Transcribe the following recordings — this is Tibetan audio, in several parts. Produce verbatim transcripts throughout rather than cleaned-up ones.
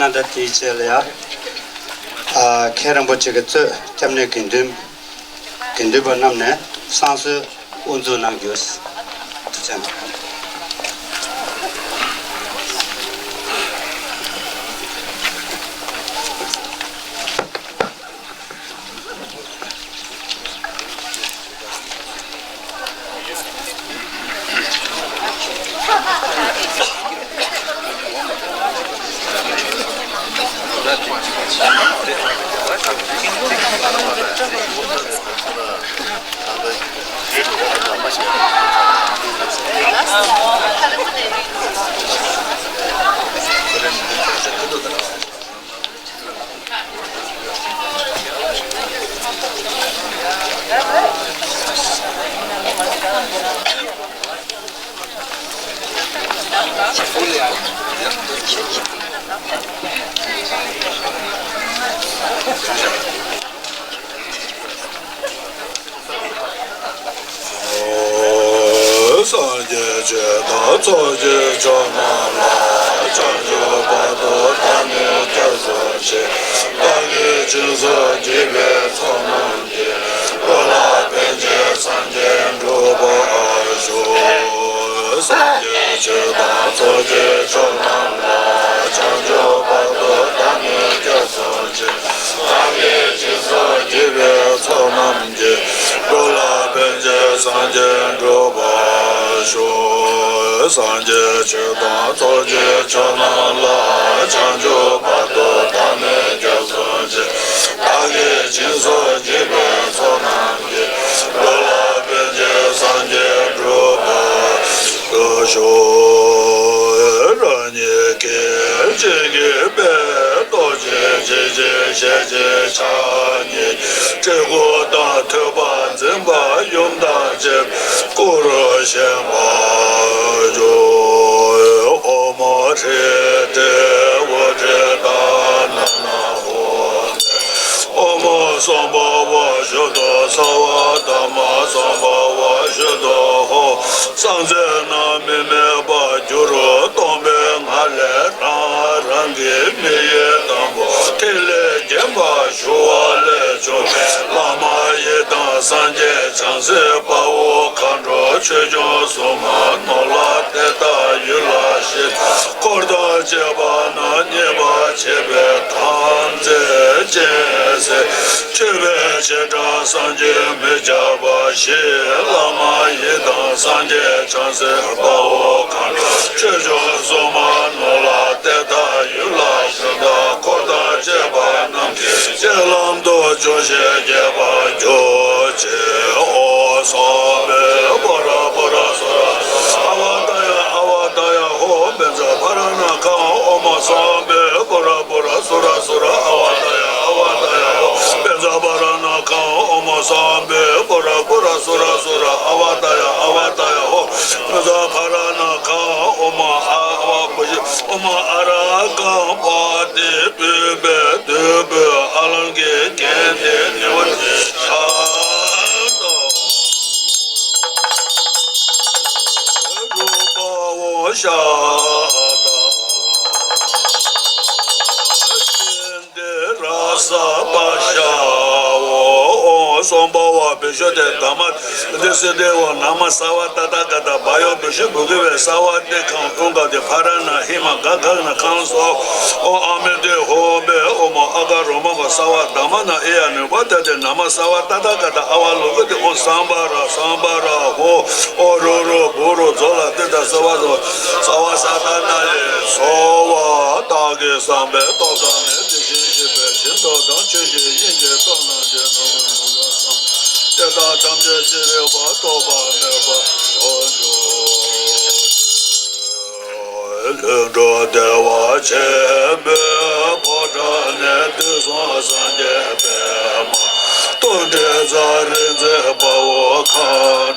ན་ད་དེའི་རྗེས་ལ་ཡ། ཨ། མཁན་རིན་པོ་ཆེ་གི་གཙོས་སྐྱབས་གནས་དགེ་འདུན། དགེ་འདུན་པ་རྣམས་ནས་བསང་གསོལ་དབུ་འཛུགས་གནང་རྒྱུ། ཐུགས་རྗེ་གནང་། སངས་རྒྱས་ཆོས་དང་ཚོགས་ཀྱི་མཆོག་རྣམས་ལ། བྱང་ཆུབ་བར་དུ་བདག་ནི་སྐྱབས་སུ་མཆི། བདག་གིས་སྦྱིན་སོགས་བགྱིས་པའི་ཚོགས་རྣམས་ཀྱིས། བོད་ལ་ཕན་ཕྱིར་སངས་རྒྱས་འགྲུབ་པར་ཤོག། སངས་རྒྱས་ཆོས་དང་ཚོགས་ཀྱི་མཆོག་རྣམས་ལ། བྱང་ཆུབ་བར་དུ་བདག་ནི་སྐྱབས་སུ་མཆི། བདག་གིས་སྦྱིན་སོགས་བགྱིས་པའི་ཚོགས་རྣམས་ཀྱིས། བོད་ལ་ཕན་ཕྱིར་སངས་རྒྱས་འགྲུབ་པར་ཤོག། སངས་རྒྱས་ཆོས་དང་ཚོགས་ཀྱི་མཆོག་རྣམས་ལ། བྱང་ཆུབ་བར་དུ་བདག་ནི་སྐྱབས་སུ་མཆི། བདག་གིས་སྦྱིན་སོགས་བགྱིས་པའི་ཚོགས་རྣམས་ཀྱིས། བོད་ལ་ཕན་ཕྱིར་སངས་རྒྱས་འགྲུབ་པར་ཤོག། རང་ཉིད་སྐད་ཅིག་གིས་དཔལ་རྡོ་རྗེ་འཇིགས་བྱེད་ཞལ་གཅིག་ཕྱག་གཉིས། སྤྲུལ་སྐུ་དང་ཐོད་པ་འཛིན་པ་ཡུམ་དང་བཅས་པའི་སྐུ་རུ་བཞེངས་པར་གྱུར། ཨོཾ་ཧྲཱིཿ་ཏེ་ཝ་ཏེ་ཏ་ན་ན་ཧོ། ཨོཾ་སྭ་བྷཱ་ཝ་ཤུདྡྷ་སརྦ་དྷརྨ་སྭ་བྷཱ་ཝ་ཤུདྡྷ་ཧོ། སངས་རྒྱས་རྣམས་མི་དམིགས་པར་གྱུར། སྟོང་པའི་ངང་ལས་རང་རང་གི་མིག་ཡུལ་དང་པོ་ཐིག་ལེ་བརྒྱན་པར་ཞུ་བ་ལས་བྱུང་བའི་བླ་མ་ཡི་དམ་སངས་རྒྱས་བྱང་སེམས་དཔའ་བོ་མཁའ་འགྲོ་ཆོས་སྐྱོང་སྲུང་མ་ནོར་ལྷ་དེ་དག་ཡུལ་ལ་གཤེགས། འཁོར་དང་བཅས་པ་རྣམས་མཉེས་པར་བྱེད་པའི་དམ་རྫས་སྤྱན་གཟིགས། མཆོད་པའི་བྱེ་བྲག་སངས་རྒྱས་མི་ཁྱབ་པ་བཞི། བླ་མ་ཡི་དམ་སངས་རྒྱས་བྱང་སེམས་དཔའ་བོ་མཁའ་འགྲོ་ཆོས་སྐྱོང་སྲུང་མ་ནོར་ལྷ་དེ་དག་ཡུལ་ལ་གཤེགས་པ་འཁོར་དང་བཅས་པ་རྣམས་ཀྱི་རྗེས་ལམ་དུ་འབྱུང་བཞིའི་དགེ་བ་རྒྱུ་བྱེད། ཨོཾ་སྭ་བྷཱ་ཝ་ར་པཱ་ར་སུ་ར་སུ་ར་ཨ་ཝ་ཏ་ཡ་ཨ་ཝ་ཏ་ཡ་ཧོ། བཛྲ་ཕ་ར་ཎ་ཁཾ། ཨོཾ་སྭ་བྷཱ་ཝ་ར་པཱ་ར་སུ་ར་སུ་ར་ཨ་ཝ་ཏ་ཡ་ཨ་ཝ་ཏ་ཡ་ཧོ། བཛྲ་ཕ་ར་ཎ་ཁཾ། ཨོཾ་སྭ་བྷཱ་ཝ་ར་པཱ་ར་སུ་ར་སུ་ར་ཨ་ཝ་ཏ་ཡ་ཨ་ཝ་ཏ་ཡ་ཧོ། བཛྲ་ཕ་ར་ཎ་ཁཾ། ཨོཾ་ཨ་ཝ་བུ་ཤི། ཨོཾ་ཨ་ར་ཀཾ་པ་ཏི་པུཥྤེ་བདུག་སྤོས་ཨ་ལང་ཀའི་རྒྱན་དེ་ནི་བ་དེ་ཤ་དང་རུ་པ་བོ་ཤ་དང་། ཏེ་ར་ས་པ་ཤ་བོ། ཨོཾ་སྭ་བྷཱ་ཝ་བི་ཤུདྡྷ་དྷརྨ་ཏེ་སིདྡྷི། ཨོཾ་ན་མ་སརྦ་ཏ་ཐཱ་ག་ཏ་བྷ་ཡོ་བི་ཤུ་བྷུ་ག་ཝེ་སརྦ་ཏི་ཁཾ་ཀུན་དགའ་ཏེ་ཕ་ར་ཎ་ཧི་མ་ག་གྷ་ན་ཁཾ་སྭཱ་ཧཱ། ཨོཾ་ཨ་མི་ཏི་ཧོ་བེ། ཨོཾ་ཨ་ག་རོ་མ་བ་སརྦ་དྷརྨ་ནཱ་ཨི་ཡ་ནུ་པ་ཏ་ཏེ་ན་མ་སརྦ་ཏ་ཐཱ་ག་ཏ་ཨ་ཝ་ལོ་ཀི་ཏེ། ཨོཾ་སམ་བྷ་ར་སམ་བྷ་ར་ཧོ། ཨོཾ་རུ་རུ་བྷུ་རུ་ཛོ་ལ་ཏི་ཏ་སོ་བ་ཛོ། སརྦ་ས་ཏ་ན་ལས་སོ་བ། བདག་གི་བསམ་པའི་སྟོབས་དང་ནི། དེ་བཞིན་གཤེགས་པའི་སྦྱིན་སྟོབས་དང་། ཆོས་ཀྱི་དབྱིངས་ཀྱི་སྟོབས་རྣམས་ཀྱིས། ནམ་མཁའ་ལ་སངས་རྒྱས་དེ་དག་ཐམས་ཅད་ཅི་རིགས་པ། ཐོགས་པ་མེད་པར་འགྲུབ་པར་ཤོག། ལྷུན་གྲུབ་བདེ་བ་ཆེན་པོའི་ཕོ་བྲང་ནས། དུས་གསུམ་སངས་རྒྱས་པདྨ་དོན་གྲུབ་རྩ་རིག་འཛིན་དཔའ་བོ་མཁའ་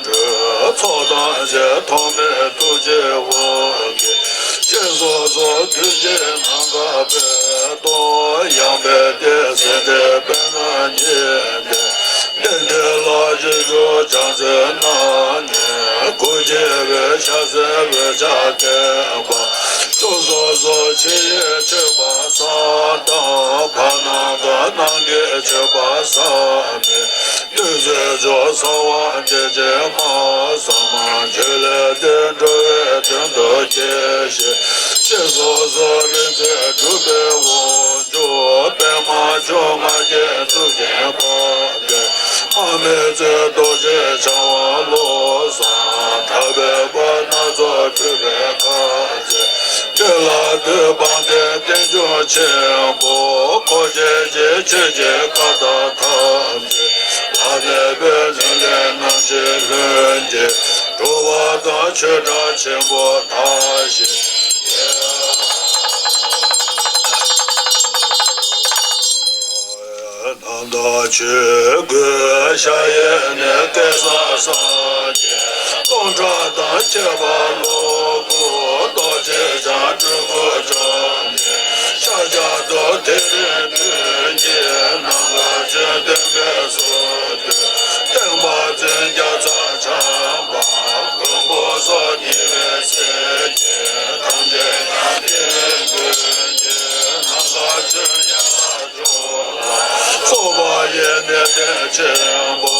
འགྲོའི་ཚོགས་ཐམས་ཅད་ཐོགས་མེད་ཐུགས་རྗེའི་དབང་གིས། སྤྱན་ཟུར་སོགས་མཐུན་རྐྱེན་ནམ་མཁའ་སྤོས་ཏོག། ཡངས་པའི་ཏེ་སེ་ཏེ་པདྨ་འགྱེད་པའི། རྟེན་འབྲེལ་ལ་རྗེས་འཇུག་བྱང་སེམས་རྣམས་ནི། སྐུ་སྐྱེ་བོའི་ཕྱག་འཚལ་འོད་ཆགས་བརྟན་པ། ཕྱོགས་སོ་སོར་ཕྱི་ཡི་མཆོད་པ་བསགས་དང་། ཕར་ནང་དང་ནང་གི་མཆོད་པ་བསགས་ནས། བདུད་རྩི་མཆོག་གསང་བ་འདི་ཕྱི་མ། ཟབ་མོ་ཆོས་ལས་འདི་འགྲོ་བའི་དོན་དུ་སྐྱེས་ཤིང་། ཕྱིར་སོ་སོར་རིག་འཛིན་གྲུབ་པའི་དབང་ཕྱུག། པདྨ་འབྱུང་ལྔ་བརྒྱའི་གཙུག་རྒྱན་དཔལ། དེ་མ་མེད་རྩེ་རྡོ་རྗེ་འཆང་དབང་བློ་བཟང་། གྲགས་པའི་བར་སྣ་ཚོགས་སྤྲུལ་པའི་ཁ་མཛད། ཏེ་ལ་དུ་དཔལ་ལྡན་རྟེན་འབྱུང་ཆེན་པོ། འཁོར་བཅས་ཀྱི་ཆོས་ཀྱི་བཀའ་དང་ཐམས་ཅད། ལ་གནས་པའི་ལུས་ལས་རྣམ་ཤེས་ལྷུན་གྱིས་གྲུབ་པ་དང་། ཆོས་གྲགས་ཆེན་པོ་དག་ཞིང་། རྣམ་དག་ཆོས་སྐུའི་ཞལ་དབྱིངས་ནས། གེ་སར་སངས་རྒྱས་སྟོང་ཕྲག་དང་བཅས་པ་ལོངས་སྐུ། རྡོ་རྗེ་འཆང་སྤྲུལ་སྐུ་བཅོམ་ལྡན། ཤཱཀྱ་ཐུབ་དེ་རིང་མདུན་བསྐྱེད། ནམ་མཁའ་ཆོས་སྟོན་པའི་གསུང་ཐོས། སྟོན་པ་འཛིན་རྒྱ་མཚོ་ཆགས་པ། མགོན་པོ་སོགས་ཉེ་བའི་སྲས་བཅས། ཐམས་ཅད་ཀྱང་དེ་རིང་མདུན་བསྐྱེད། ནམ་མཁའ་ཆོས་ཉན་ལ་སོགས་པ་ཡི་གནས་བརྟན་ཆེན་པོ།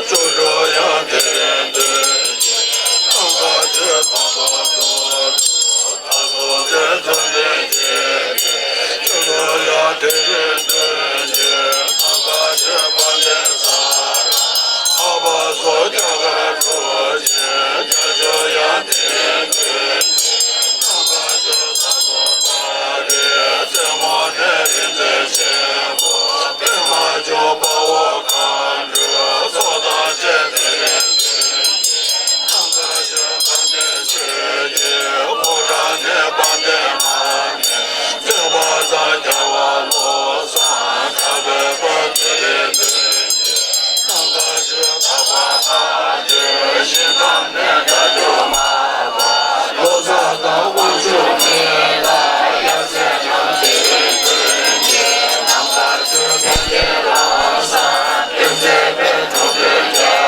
བཅུ་དྲུག་ཡང་དེ་རིང་མདུན་བསྐྱེད། ནམ་མཁའ་ཆོས་དམ་པ་དོན་གྲུབ། ད་ལྟ་དེ་ཚུལ་ལྡན་འབྱེད་པའི། བཅུ་དྲུག་ཡང་དེ་རིང་མདུན་བསྐྱེད། ནམ་མཁའ་ཆོས་དཔལ་ལྡན་ས་ར་ཨ་པ་སོགས་རྒྱ་གར་གྲུབ་ཆེན། བརྒྱད་ཅུ་ཡང་དེ་རིང་མདུན་བསྐྱེད། ནམ་མཁའ་ཆོས་ཟམ་གདོང་དཔལ་རི། རྩེ་མོ་ནས་རིག་འཛིན་ཆེན་པོ། པདྨ་འབྱུང་དཔའ་བོ་མཁའ་འགྲོ། ཚོགས་དང་བཅས་དེ་རིང་མདུན་བསྐྱེད། ནམ་མཁའ་ཆོས་དཔལ་ལྡན་ཆོས་ཀྱི་ཕོ་བྲང་ནས་དཔལ་ལྡན་མར་མེ། སྟོན་པ་དང་རྒྱལ་བ་བློ་བཟང་། གྲགས་པའི་བར་དེ་རིང་མདུན་བསྐྱེད། ནམ་མཁའ་ཆོས་འཕགས་པ་མཁའ་འགྲོ། ཞིང་ཁམས་ནས་སྒྲ་སྒྱུར་མར་པ། བློ་བཟང་དང་དབང་ཕྱུག་མི་ལ་ཡ། ཡབ་སྲས་རྣམས་དེ་རིང་མདུན་བསྐྱེད། ནམ་མཁའ་ཆོས་དཔལ་ལྡན་ལམ་བཟང་། སྟོན་མཛད་པའི་འགྲོ་དོན་རྒྱལ་བའི།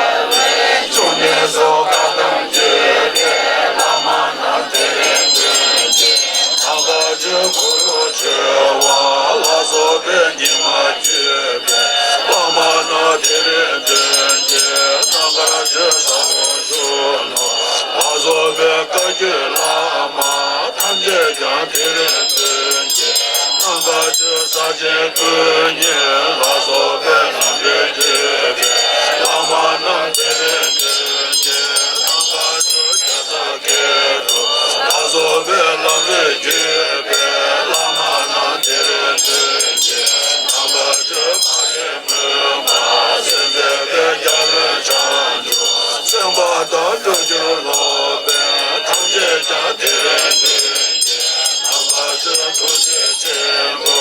འབྱུང་གནས་སུ་བཀའ་གདམས་བརྒྱུད་པའི། བླ་མ་རྣམས་དེ་རིང་མདུན་བསྐྱེད། ནམ་མཁའ་ཆོས་གུ་རུ་ཆོས་དབང་ལ་སོགས་པའི། ཉི་མ་བརྒྱུད་པའི་བླ་མ་རྣམས་དེ་རིང་མདུན་བསྐྱེད། ནམ་མཁའ་ཆོས་ཟབ་མོ་གཞོན་ནུ་ལ་སོགས་པའི། བཀའ་བརྒྱུད་བླ་མ་ཐམས་ཅད་ཀྱང་དེ་རིང་མདུན་བསྐྱེད། ནམ་མཁའ་ཆོས་ས་ཆེན་ཀུན་མཉེས་ལ་སོགས་པའི། ལམ་འབྲས་བརྒྱུད་པའི་བླ་མ་རྣམས་དེ་རིང་མདུན་བསྐྱེད། ནམ་མཁའ་ཆོས་རྒྱལ་ཚབ་མཁས་གྲུབ་ལ་སོགས་པའི། ལམ་འབྲས་བརྒྱུད་པའི་བླ་མ་རྣམས་དེ་རིང་མདུན་བསྐྱེད། ནམ་མཁའ་ཆོས་མ་རིག་མུན་པ་སེལ་མཛད་པའི། རྒྱལ་བློན་བྱང་ཆུབ་སེམས་དཔའ་དང་། སྤྲུལ་སྒྱུར་སློབ་དཔོན་ཐམས་ཅད་ཀྱང་དེ་རིང་མདུན་བསྐྱེད། ནམ་མཁའ་ཆོས་ཐུགས་རྗེ་ཆེན་པོ་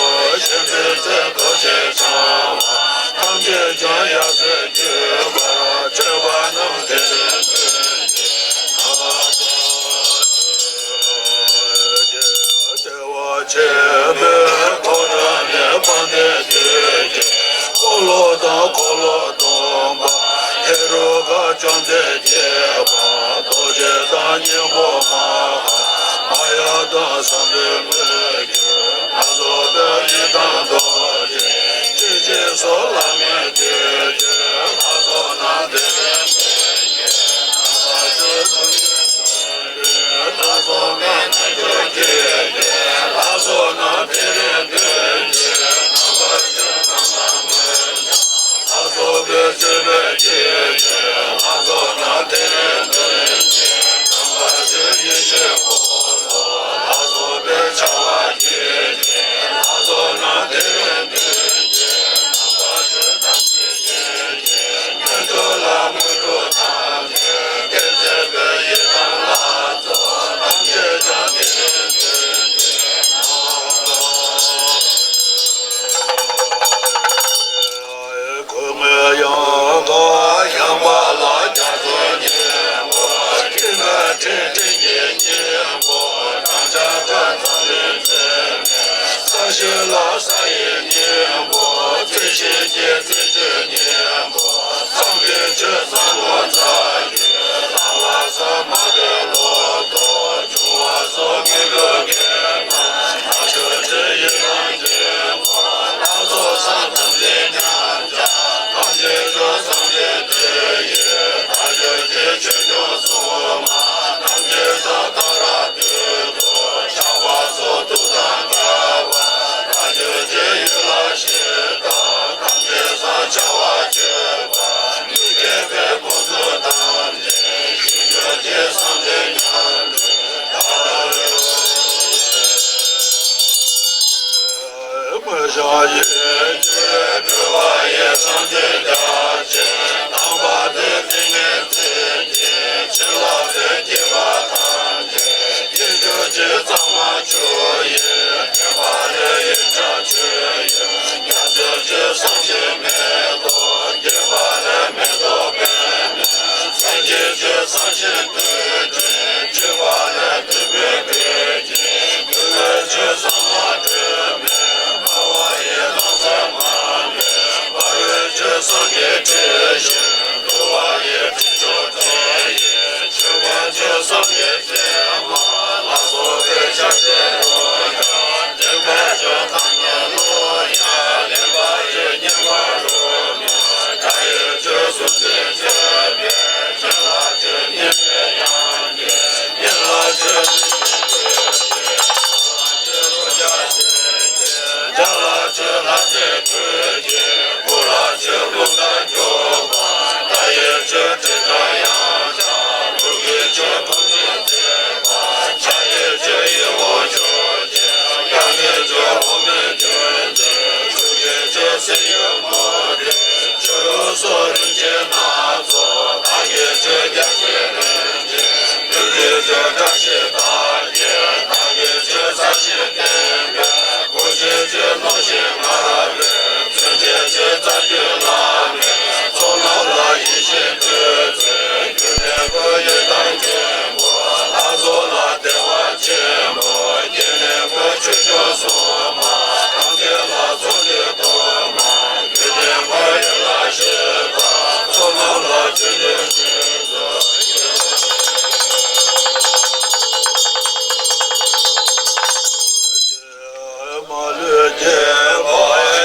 ཞིང་འདི་མཛད། རྡོ་རྗེ་འཆང་དབང་ཐམས་ཅད་ཀྱང་ཡབ་སྲས་བརྒྱུད་པར་མཆོད་པ་རྣམས་དེ་རིང་མདུན་བསྐྱེད། ནམ་མཁའ་ཆོས་ལྟེ་བ་ཆེན་པོའི་ཕོ་བྲང་ནས། དཔལ་ལྡན་དུས་ཀྱི་འཁོར་ལོ་དང་། འཁོར་ལོ་སྡོམ་པ་ཧེ་རུ་ཀ་བཅོམ་ལྡན་རྒྱས་པ། རྡོ་རྗེ་དང་སྙིང་པོ་མ་ཧཱ་མ་ཡ་དང་། ཟངས་མདོག་དངུལ་གྱི་ལྷ་ཚོགས་དང་། ཡི་དམ་རྡོ་རྗེ་ཆོས་ཀྱི་མཚོ། ལྷ་མིའི་དུས་ཀྱི་ལྷ་ཚོགས་རྣམས་དེ་རིང་མདུན་བསྐྱེད། ནམ་མཁའ་ཆོས་ཐུགས་རྗེ་ཆེན་པོའི་ལྷ་ཚོགས་རྣམས། རྣལ་འབྱོར་སྐྱེས་ཀྱི་ལྷ་ཚོགས་རྣམས་དེ་རིང་མདུན་བསྐྱེད། ནམ་མཁའ་ཆོས་ནམ་མཁའ་མོའི་ལྷ་ཚོགས་པའི། སྲིད་པའི་སྐྱེས་ཀྱི་ལྷ་ཚོགས་རྣམས་དེ་རིང་མདུན་བསྐྱེད། ནམ་མཁའ་ཆོས་ཡེ་ཤེས་འཁོར་ལོ་ལྷ་ཚོགས་པའི། བྱ་བ་སྐྱེས་ཀྱི་ལྷ་ཚོགས་རྣམས་དེ་རིང་མདུན་བསྐྱེད། ནམ་མཁའ་ཆོས་ཐམས་ཅད་མཁྱེན་ཅིང་། རྣལ་འབྱོར་ལ་དངོས་གྲུབ་ཐམས་ཅད་སྩལ་མཛད་པའི། ཡི་དམ་ལྷ་ཚོགས་ཐམས་ཅད་ཀྱང་དེ་རིང་མདུན་བསྐྱེད། ནམ་མཁའ་ཆོས་སྐུ་དངོས་ཡངས་དགའ། ཡངས་པ་ལ་རྒྱ་མཚོའི་སྙིང་པོ། སྤྲིན་དཀར་སྤྲིན་སྤྲིན་གྱི་སྙིང་པོ། སྦྲང་ཆར་དང་འཛམ་གླིང་འཛིན་མའི། ས་གཞི་ལ་ས་ཡི་སྙིང་པོ། རྩི་ཤིང་གི་རྩི་བཅུད་སྙིང་པོ། ཚངས་པའི་ཆུ་བཟང་པོ་རྩ་བརྒྱུད། ལ་ལ་ས་མ་དེ་ལོ་ཏོག་འབྱུང་བ་སོགས། དངོས་གྲུབ་རྒྱལ་ ཡིད་ཀྱི་སྤྲུལ་པ་ཡི་སངས་རྒྱས་རྒྱ་ཆེན། དམ་པ་དེ་ཏིང་ངེ་འཛིན་གྱི་བྱིན་རླབས་དེ་སྐྱེས་པ་ཐམས་ཅད་ཡིད་འགྱུར་གྱི་གཙང་མ་ཆུ་ཡིས། དྲན་པ་ལས་ཡིན་གྲགས་ཆོས་དབྱིངས་རྒྱ་མཚོའི་ཆུ་བཟང་ཞིང་མེ་ཏོག་སྐྱེས་པ་ལས་མེ་ཏོག་པདྨའི་མཚན་གྱི་ཆུ་བཟང་ཞིང་དུད་འགྲོའི་སྤྲུལ་པ་ལས་བདུད་མོའི་སྤོས་ཀྱི་དུད་འགྲོའི་ཆུ་བཟང་མ་དྲོས་མེ་འབར་བ་ཡི་རླབས་སེམས་མ་མེ་འབར་བའི་ཆུ་བཟང་གི་དྲི་ཞིམ་དུ་བ་ཡི་དྲི་མཆོག་དྲི་ཡི་ཆུ་བོ་ཆུ་བཟང་གི་ཚེར་མ་ལ་སོགས་པའི་ཆ་ཤས་རོ་ཡ་ལེན་པའི་ཆུ་ཐང་ཉེ་ལོ་ཡ་ལེན་པ་ཆུ་ཉེ་བ་རོ་མ་ད་ཡི་ཆུ་སུམ་ཅུ་ཆོད་པའི་ཆུ་ལ་ཆུ་ཉེ་བའི་ཡང་ཉེ་ལ་ཆུ་ཉེ་བའི་ཆུ་ལ་ཆུ་རོ་ཡ་ཞེས་ཀྱི་ཇ་ལ་ཆུ་ལྷ་རྫས་ཁོལ་གྱི་བུ་ལ་ཆུ་ཀླུང་དང་འགྱུར་བ་ད་ཡི་ཆུ་དྲི་བྲལ་དབྱངས་འཆང་ལུག་གི་ཆུ་ཁོང་ཆུ་མཛེས་པ་ཆ་ཡི་ཆུ་ཡི་འོ་ཆུ་ཆེ་ཡ་གི་ཆུ་འོ་མའི་ཆུ་ཆེ་ཆུ་ཡི་ཆུ་སེ་ཡི་མོ་དེ་ཆུ་རུ་སོ་རིན་ཆེན་སྣ་ཚོགས་ད་གི་ཆུ་རྒྱ་ཆེ་རིན་ཆེན་ལུག་གི་ཆུ་བཀྲ་ཤིས་རྟགས་བརྒྱད་ད་གི་ཆུ་ས་གཞི་བརྟན་པའི། གོ་ཆེན་ཆེ་རྣོ་ཞིང་ང་ར་བའི། མཚོན་ཆེན་ཆེ་རྩ་རྒྱུད་བླ་མའི། ཚོགས་རྣམས་ལ་ཡིད་བཞིན་འདུད་ཚེ། རྒྱུད་ལྡན་གོས་ཡི་དང་མགོན་པོ་ལྷ་ཚོགས་ལ་བདེ་བ་ཆེན་པོ། སྐྱེ་གནས་ཀུན་ཆོས་སྐྱོང་སྲུང་མ་ཐམས་ཅད་ལ་ཚོགས་ཀྱི་གཏོར་མ། རྒྱུད་ལྡན་གོས་ཡི་ལ་ཞེས་པ། ཚོགས་རྣམས་ལ་ཆོས་ཀྱི་སྤྲིན་གསོལ། མ་ལུས་རྒྱས་པ་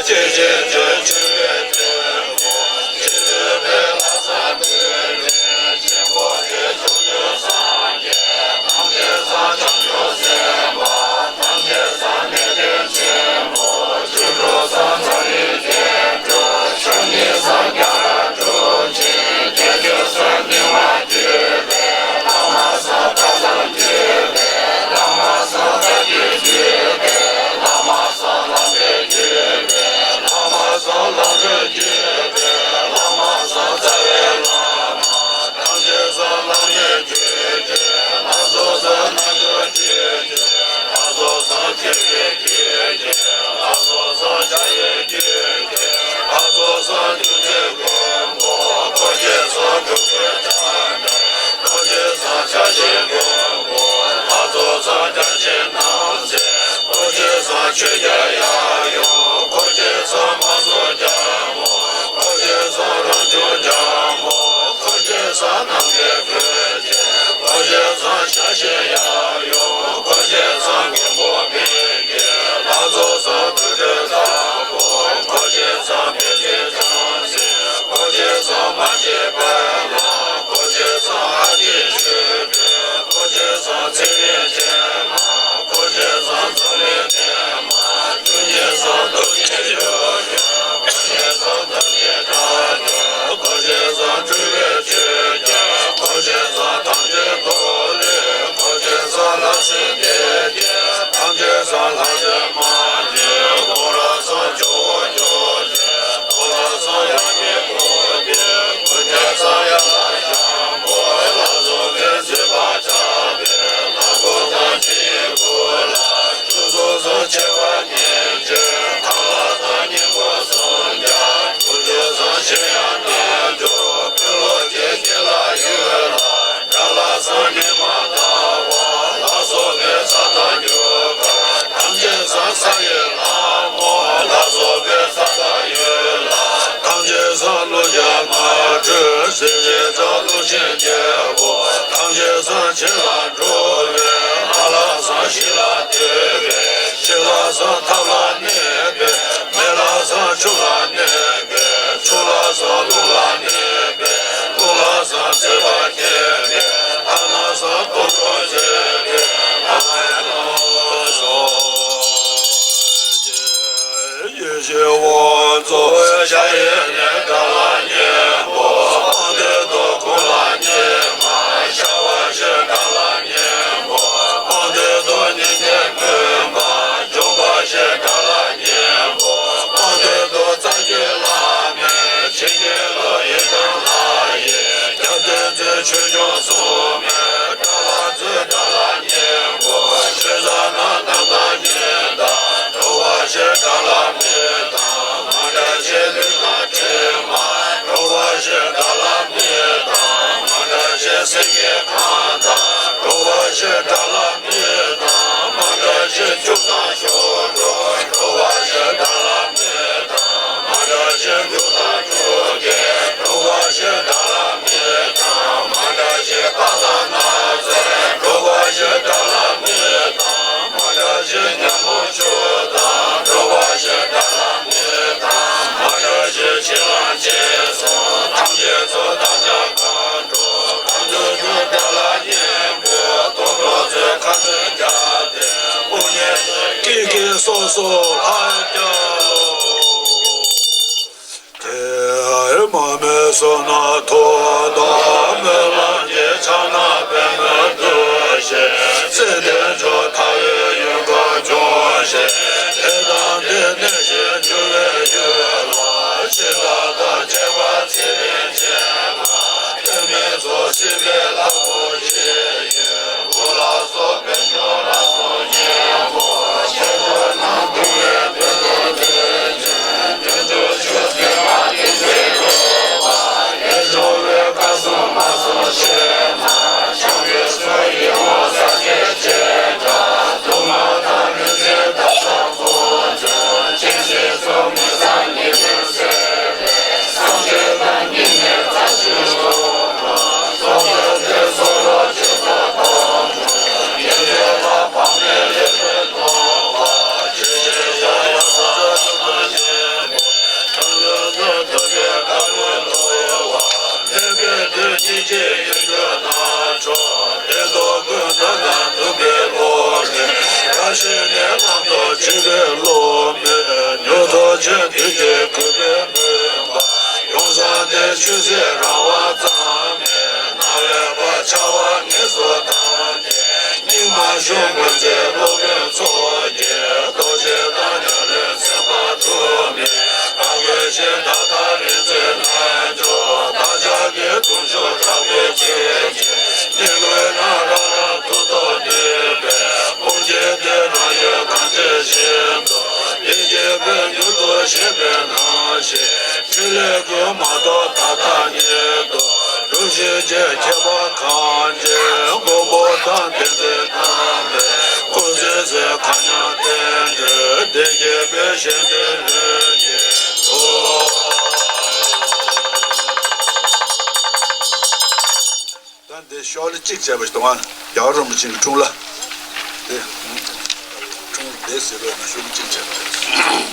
ཇི་བཞིན་ཏེ། ཆོས་ཀྱི་ཐུན་མོང་ཇི་སྙེད་པའི་ལྷ་ས་འདི་ནས། ཆེན་པོ་དེ་བྱང་ཆུབ་སངས་རྒྱས་ཐམས་ཅད་སངས། བྱང་ཆུབ་སེམས་དཔའ་ཐམས་ཅད་སངས། གནས་བརྟན་ཆེན་པོ་བཅུ་དྲུག་སངས། ཚངས་རིས་བརྒྱད་དྲུག་བྱང་ཉིད་སངས། བརྒྱ་ར་དྲུག་ཅན། བརྒྱད་ཅུ་སངས། སྙིགས་མ་བརྒྱུད་པའི་བླ་མ་སངས། ཐབས་ལམ་བརྒྱུད་པའི་བླ་མ་སངས། རྩ་རྒྱུད་བརྒྱུད་པའི་བླ་མ་སངས། ལམ་པས་བརྒྱུད་པའི་བླ་མ་སངས། ལམ་རིམ་བརྒྱུད་པའི་བླ་མ་སངས། རྩ་བའི་བླ་མ་ཐམས་ཅད་སངས། བླ་མས་བརྒྱུད་པའི་ལྷ་ཚོགས་སངས། རྣལ་འབྱོར་བརྒྱུད་པའི་ལྷ་ཚོགས་སངས། ཐེག་པའི་བརྒྱུད་པའི་ལྷ་ཚོགས་སངས། བྱ་བའི་བརྒྱུད་པའི་ལྷ་ཚོགས་སངས། ཐུགས་རྗེའི་མགོན་པོ་འཁོར་བཅས་སངས། སྒྲུབ་པའི་གྲྭ་པ་འཁོར་བཅས་སངས། བྱ་བྱེད་མགོན་པོ་ལྷ་ཚོགས་སངས། བརྒྱ་བྱིན་རྣམ་སྲས་འཁོར་བཅས་སངས། ཆོས་རྒྱལ་ཡབ་ཡུམ་འཁོར་བཅས་སངས། མ་སུ་རྒྱལ་མོ་འཁོར་བཅས་སངས། རང་བྱུང་རྒྱལ་མོ་འཁོར་བཅས་སངས། ནམ་མཁའི་འཁོར་བཅས་འཁོར་བཅས་སངས། བྱ་བྱེད་ཡབ་ཡུམ་འཁོར་བཅས་སངས། མགོན་པོ་མི་བསྐྱོད་ལྷ་ཚོགས་སངས། དུར་ཁྲོད་དྭགས་པོ་འཁོར་བཅས་སངས། བེ་ཅོན་བྲམ་ཟེ་འཁོར་བཅས་སངས། མ་སྐྱེས་དཔལ་ལྷ་འཁོར་བཅས་སངས། ཨ་ཏི་ཆོས་སྒྲོན་འཁོར་བཅས་སངས། ཚེ་རིང་ཅན་མ་འཁོར་བཅས་སངས། འཛམ་གླིང་བརྟན་མ་བཅུ་གཉིས་སངས། རྡོ་རྗེ་གཡུ་སྒྲོན་འཁོར་བཅས་སངས། ཐབས་མཁས་དགྲ་བཅོམ་འཁོར་བཅས་སངས། སྤྲུལ་པའི་ཆོས་རྒྱལ་འཁོར་བཅས་སངས། ཐམས་ཅད་རྡོར་ལེགས་འཁོར་བཅས་སངས། ལྷ་སྲིན་སྡེ་བརྒྱད་ཐམས་ཅད་སངས། ལྷ་ཆེན་མ་ཆེན་དགོངས་རབ་སངས། ཇོ་བོ་ཇོ་བོ་ཆེན་དགོངས་རབ་སངས། ཡ་མི་གོ་བདེ་ཀུན་ཁྱབ་སངས། ཡ་ལྷ་ཤམ་བྷོ་ལྷ་ཚོགས་ཀྱི་སྲིད་པ་ཆགས་པའི་ལྷ་སྐུ་དང་། ཕྱི་ཡི་སྐུ་ལ་བཅུ་གསུམ་སངས། ཆེ་བ་ཉེར་གཅིག་ཐང་ལྷ་དང་། སྙིང་པོ་སུམ་བརྒྱ་དྲུག་ཅུ་སངས། གཞན་ཡང་རྣལ་འབྱོར་དཔོན་སློབ་ཀྱི་དཀྱིལ་ལ་ཡོད་ལ། དགྲ་ལྷ་སངས། སྙིགས་མ་ལྟ་བ་ལ་སོགས་པའི་ས་དང་རྒྱུ་སྐར་ཐམས་ཅད་སངས། ས་ཡི་ལྷ་མོ་ལ་སོགས་པའི་ས་དང་ཡུལ་ལྷ་ཐམས་ཅད་སངས། ཀླུ་བྱ་རྔ་སྒྲོན་སེང་ཆེན་སངས། ཀླུ་ཆེན་རྒྱལ་པོ་ཐམས་ཅད་སངས། བྱེ་ལ་འགྲོ་བའི་ལྷ་ལྷ་སངས། ཞི་ལ་སྡོད་པའི་ཞི་ལྷ་སངས། ཐབས་ལ་གནས་པའི་མེ་ལྷ་སངས། ཆུ་ལ་གནས་པའི་ཆུ་ལྷ་སངས། རླུང་ལ་གནས་པའི་རླུང་ལྷ་སངས། སྲེད་པ་སྐྱེད་པའི་ལྷ་སངས། སྡོང་གྲོགས་བྱེད་པའི་ལྷ་སངས། ཡེ་ཤེས་དབང་མཛོད་ཞྭ་ཡི་གནས་དགྲ་ལྷ་གཉན་པོ། སྤངས་ཏེ་དོ་ཁོ་ལ་གཉན་མ། ཤ་བ་ཞེས་དགྲ་ལྷ་གཉན་པོ། སྤངས་ཏེ་དོ་སྙིང་གའི་མུན་པ་འཇོམས་པ་ཞེས་དགྲ་ལྷ་གཉན་པོ། ཀྱེ་ཀྱེ་སོ་སོ་ལྷ་རྒྱལ་ལོ། དེ་མ་མོའི་སོ་ན་ཐོག་དང་སྨོན་ལམ་གྱི་ཕྱག་ན་པདྨོ་འདུ་ཞིང་། སྲིད་མཐའི་མཆོག་མཐའ་ཡས་ཡུལ་གོ་འབྱུང་ཞིང་། དེ་དང་དེར་གནས་ཤིང་འབྱུང་བའི་ཡུལ་ལ། ཤིང་རྟ་དང་བཅས་པ་ཚེ་རིང་ཅན་ལ། དེ་མིན་ཚོགས་སྲིད་པའི་ལྷ་མོ་ཆེ་ཡི། ཡོངས་བསྲངས་ཏེ་ཆོས་སྲིད་རང་དབང་གཙང་མའི། རྣ་བའི་བར་འཆར་བ་ངན་སོང་དང་བྲལ། སྙིགས་མ་ཞུམ་མུན་བསལ་སློབ་དཔོན་ཚོགས་ཀྱིས། རྡོ་རྗེ་དང་ཉམས་ལེན་སེམས་དཔའ་དྲུག་མའི། བཀའ་བསྒོས་ཤིང་རྟ་དང་རིག་འཛིན་རྣལ་འབྱོར་དང་། ཕྱག་གི་གདུང་ཤུགས་དྲག་པོས་འཚིག་ཅིང་། སྙིང་པོའི་ནང་རང་རང་ཐུགས་ཐོག་འདུས་པའི། དཔུང་གིས་བསྟེན་རང་ཡུལ་གངས་ཅན་ཞིང་དུ། བདེ་སྐྱིད་འཕེལ་འགྱུར་དུ་ཞེས་པའི་ནང་བཞིན། ཕྲིན་ལས་ཀུན་མ་ཐོབ་ད་ལྟ་ཉིད་དུ། སྒྲུབ་བྱེད་ཀྱི་ཁྱད་པར་གང་ཅི། མགོན་པོ་དང་བསྟན་འཛིན་དམ་པའི། སྐུ་ཚེ་ཚེ་མཁའ་མཉམ་བརྟན་འགྲོའི། བདེ་སྐྱིད་འཕེལ་ཞིང་དུས་འདིར་ཀྱང་། ད་འདི་ཤོ་ལོ་གཅིག་བྱས་པ་ཞིག་གཏོང་བ་ན། རྒྱལ་བ་རིན་པོ་ཆེ་གི་འཁྲུངས་ལྷ། དེ་འཁྲུངས་ལྷ་དེ་ཟེར་བས་ན་ཤོ་ལོ་གཅིག་བྱས་པ་རེད།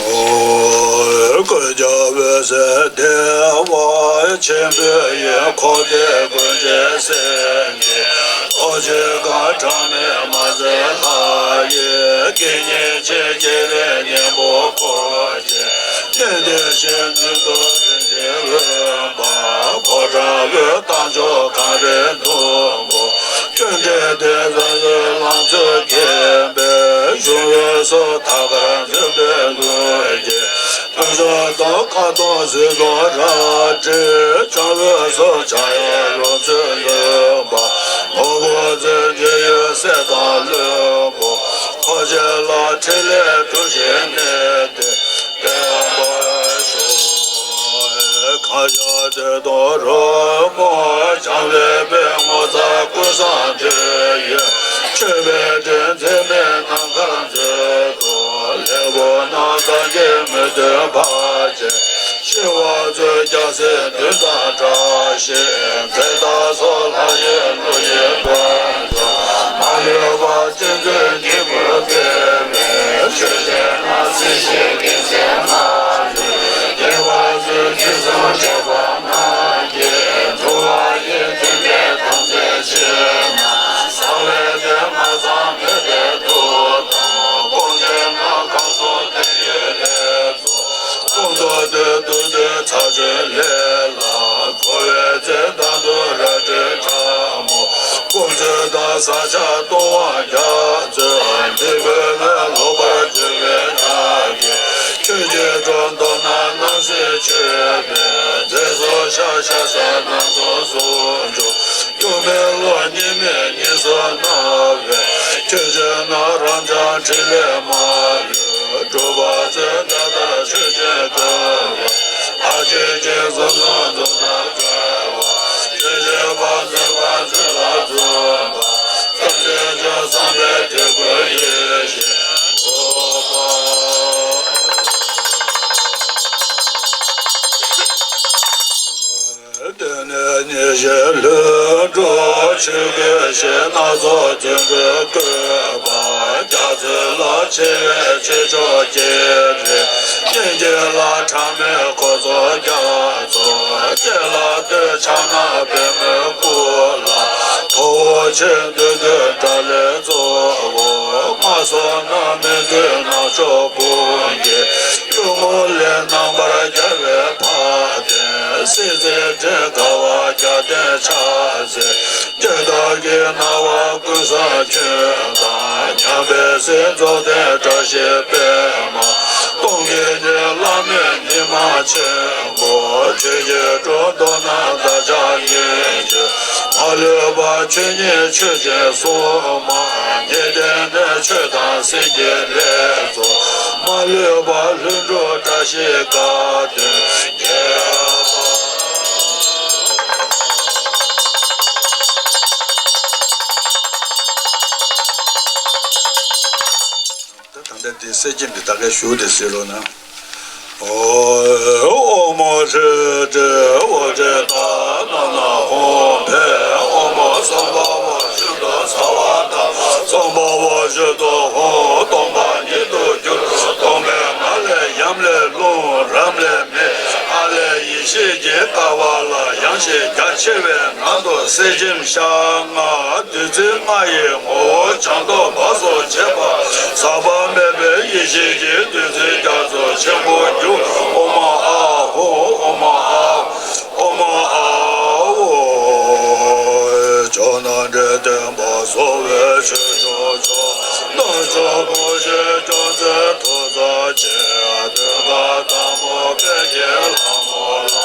ཨོ། བཀའ་རྒྱ་འོད་ཟེར་བདེ་བ་ཆེན་པོའི་ཡུལ། འཁོར་འདས་ཀུན་གྱི་སེམས་ཉིད། རྡོ་རྗེ་གང་གྲངས་མེད་མ་བྱོན་ལྷ་ཡི། དགེ་བསྙེན་ཆེ་བསྐྱེད་པའི་གཉེན་པོ་འཁོར་བཅས། གནས་བརྟན་ཞིང་འཛིན་སྟོབས་རིན་ཆེན་དབེན་པ། ཕོ་བྲང་དབུས་རྟ་མཆོག་གངས་རིའི་སྡོང་པོ། སྐྱོན་བྲལ་བསྟན་འཛིན་ལྷའི་ལང་ཚོས་ཁེངས་པའི། གཞུང་འོད་སོགས་མཐའ་དག་འཛིན་པའི་ལུས་ཀྱི། སྟོབས་འབྱོར་དང་ཁ་ཏོན་སྲིད་གསུམ་རལ་གྲིའི། ལྕང་ལོ་སོགས་ཕྱྭ་གཡང་རོལ་མཚོའི་ལུས་པ། ནོར་བུ་རྩེ་འཇིགས་ཡུལ་སྲས་དང་བློན་པོ། འཁོར་བཅས་ལ་ཕྲིན་ལས་སྒྲུབ་བཞིན་གནས་ཏེ། བསྟན་པར་ཤོག་ཁ་བཞག་བདེ་སྟོང་རོལ་མོ། འཇམ་དཔལ་དཔའི་ངོ་མཚར་ཀུན་བཟང་འདུས་ཡུལ། མཆོད་པའི་སྤྲིན་འཛད་མེད་ནམ་མཁའ་མཛོད་དུ། ལེགས་པར་སྣང་བསམ་གྱི་མོས་གདུང་འཕགས་ཆེན། ཞི་བ་འཚོའི་རྒྱལ་སྲས་འདུས་དང་བྲལ་ཞིང་། མཛད་དང་སོགས་ལྷ་ཡི་བློ་ཡི་དོན་དུ། མ་ལུས་པ་ཅན་ཚུལ་གྱི་སྐུ་བསྟན་པའི། ཆོས་བྱེད་ན་སྲིད་ཞིའི་དགེ་མཚན་མ་ལུས། དགེ་བ་ཚུལ་ཁྲིམས་སྲུང་དྲེགས་པ་རྣམས་ཀྱིས། འཁྲུལ་བ་ཡི་མཐུན་པའི་དམ་རྫས་ཕྱི་མ། བཟའ་བའི་དེ་མ་ཚང་མོས་པའི་མཐུ་དང་། སྐོང་བྱེད་ན་ཁམས་གསུམ་བརྟན་གཡོའི་ལས་ཚོགས། སྐོང་ཐུབ་དུས་བདུད་འདུལ་ཚར་གཅོད་ལས་ལ། འཁོར་བའི་ཚེ་བདག་ཏུ་རལ་གྲིའི་ཕྲ་མོ། སྐོང་ཚུལ་དང་ས་ཆ་སྟོང་པ་རྒྱ་མཚོའི། འདི་ཕུད་ནས་ལོག་པར་གྱུར་པའི་ནགས་ཀྱི། ཆོས་ཀྱི་སྒྲོམ་མདོར་ན་སྣང་སྲིད་མཆོད་པའི། མཛེས་སུ་ཤར་ཤར་ས་སྣ་ཚོགས་སུ་འཇུག་སྐྱོན་མེད་བློ་གཉིས་མེད་ཉེས་སུ་སྣང་བའི། ཆོས་སྤྱོད་ན་རབ་འབྱམས་ཕྲིན་ལས་མ་ལུས། སྒྲུབ་པ་ཚུལ་འདི་ལྟར་ཆོས་ཀྱི་སྒྲུབ་པའི། ལྷ་ཆོས་ཀྱི་གསུང་རྣམས་རྫོགས་པར་བཀོད། དམ་པའི་དེ་ཀུན་ཡེ་ཤེས་འོད་དཔག་སྟེ། དེ་ནས་ཉེར་བཞི་ལྷུན་གྲུབ་ཆོས་སྐུའི་ཞལ་སྣ་ཚོགས་བརྩོན་འགྲུས་བཀོད་པ། རྒྱ་མཚོའི་ལ་ཆེ་བའི་ཆོས་མཆོག་བརྒྱད་རེ། སྙིང་རྗེ་ལ་ཕྲ་མོའི་འཁོར་ཚོགས་རྒྱ་མཚོ། བསྐྱེད་ལ་བསྟོད་ཕྱག་ན་པདྨོའི་སྐུ་ལ། ཐུ་བོ་ཆེ་འདུས་མདོའི་སྒྲ་ལས་གཙོ་བོ། མངའ་གསོལ་རྣམ་སྨིན་གྱི་རྣམ་མཆོག་ཀུན་གྱི། སྐྱོར་མོ་ལས་རྣམ་པར་རྒྱལ་བའི་འཕགས་བསྟེན། སྲིད་རྩེར་འགྲེང་དགའ་བ་རྒྱལ་བསྟན་ཕྱག་འཚལ། སྐྱེ་འདབ་ཀྱི་སྣང་བ་ཀུན་བཟང་ཁྱོད་དང་མཉམ། པད་ཚལ་རྫོགས་ལྡན་བཀྲ་ཤིས་པདྨ། སྟོང་གི་ཉི་ཟླ་མེད་ཉི་མ་ཆེན་པོ། ཆོས་ཀྱི་སྒྲོ་འདོགས་ན་བདག་ཅག་གི་ཆོས། མ་ལུས་པ་ཆོས་ཉིད་ཆོས་ཅན་སྲུང་མ། ངེས་གཏན་ནས་ཆོས་དང་སེམས་ཀྱི་ལེགས་ཚོགས། མ་ལུས་པ་ལྷུན་གྲུབ་བཀྲ་ཤིས་དགའ་སྟོན་རྒྱས་པ། ད་ད་ལྟ་འདི་གསེར་སྐྱེམས་འདི་ད་གའི་ཞུ་དེ་ཟེར་རོགས་གནང་། ཨོ། ཨོཾ་ཧྲཱིཿ་ཧྲཱིཿ་ཨོ་ཏེ་ཏ་ན་ན་ཧཱུྃ་ཕཊ། ཨོཾ་སྭ་བྷཱ་ཝ་ཤུདྡྷ་སྭ་བ་ཏ་མ། སྭ་བྷཱ་ཝ་ཤུདྡྷ་ཧཱུྃ། སྟོང་པ་ཉིད་དུ་གྱུར། སྟོང་པའི་ངང་ལས་ཡམ་ལས་རླུང་རབ་ལས་མེ། ཨ་ལས་ཡེ་ཤེས་ཀྱི་ཀ་བ་ལ། ཡངས་ཤིང་རྒྱ་ཆེ་བའི་ངང་དུ་གསེར་སྐྱེམས་ཤར་ལྔ། བདུད་རྩི་ལྔ་ཡི་ངོ་བོ་བྱང་ཐོག་འབར་སོགས་བྱེད་པ། ཟག་པ་མེད་པའི་ཡེ་ཤེས་ཀྱི་བདུད་རྩི་རྒྱ་མཚོ་ཆེན་པོ་རྒྱུ། ཨོཾ་ཨཱཿཧཱུྃ། ཨོཾ་ཨཱཿཧཱུྃ། ཨོཾ་ཨཱཿཧཱུྃ། ཇོ་ནང་འདྲེན་སྟོན་པ་གསོ་བའི་ཆོས་སྐྱོང་མཆོག། རྣམ་མཆོག་སྐུ་ཞབས་སྐྱོང་མཛད་ཐུགས་རྗེ་ཆེ། གདོན་བགེགས་དྭངས་མོ་བོད་ཀྱི་ལྷ་མོ་ལ།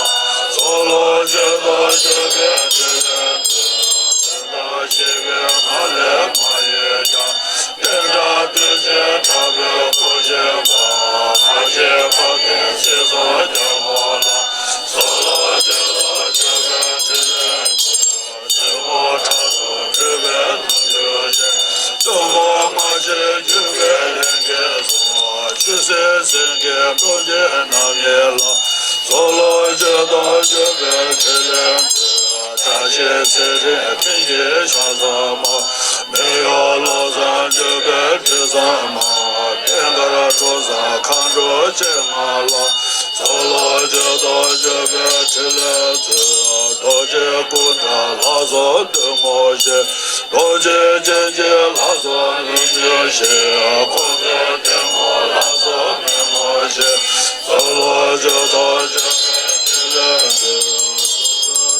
ཚོགས་ལོངས་སྤྱོད་དང་སྤྱོད་པའི་ཕྲིན་ལས་མཛོད། དོན་དམ་ཞི་བའི་ངང་ལས་མ་གཡེལ་ཀྱང་། བསྟན་དགྲ་གདོན་བཅས་ཁྲག་གི་སྐུ་ཞབས་པ། མ་ཤེས་པ་དེ་ཚེ་བཟང་རྒྱལ་མོ་ལ། ཚོགས་ལོངས་སྤྱོད་དང་སྤྱོད་པའི་ཕྲིན་ལས་མཛོད། ཆོས་སྐུ་ཕྲག་དོག་འཁྲུལ་པའི་རྣམ་འགྱུར་ཅན། གཏུམ་མོ་མ་ཆེན་རྒྱུད་པའི་ལས་འགན་སོང་། ཆོས་སྲིད་སེམས་ཀྱི་སྟོབས་ཀྱིས་རྣམ་གཡེང་ལ། ཚོགས་ལོངས་སྤྱོད་དང་སྤྱོད་པའི་ཕྲིན་ལས་མཛོད། བཀྲ་ཤིས་ཚེ་རིང་མཐིང་གི་ཕྱག་བཟང་མ། མི་གཡོ་བློ་བཟང་སྤྱོད་པའི་དྲི་བཟང་མ། བསྟན་དར་གྲོགས་བཟང་མཁའ་འགྲོ་སྤྱན་སྔ་ལ། ཚོགས་ལོངས་སྤྱོད་དང་སྤྱོད་པའི་ཕྲིན་ལས་མཛོད། རྡོ་རྗེ་སྐུ་འདྲ་ལྷ་ཚོགས་བདུད་མོ་ཆེ། རྡོ་རྗེ་ཅན་གྱི་ལྷ་ཚོགས་ལྷུན་གྱིས་གཤེགས། དཀོན་མཆོག་ཐུན་མོང་ལྷ་ཚོགས་མི་མོ་ཆེ། ཚོགས་ལོངས་སྤྱོད་དང་སྤྱོད་པའི་ཕྲིན་ལས་མཛོད།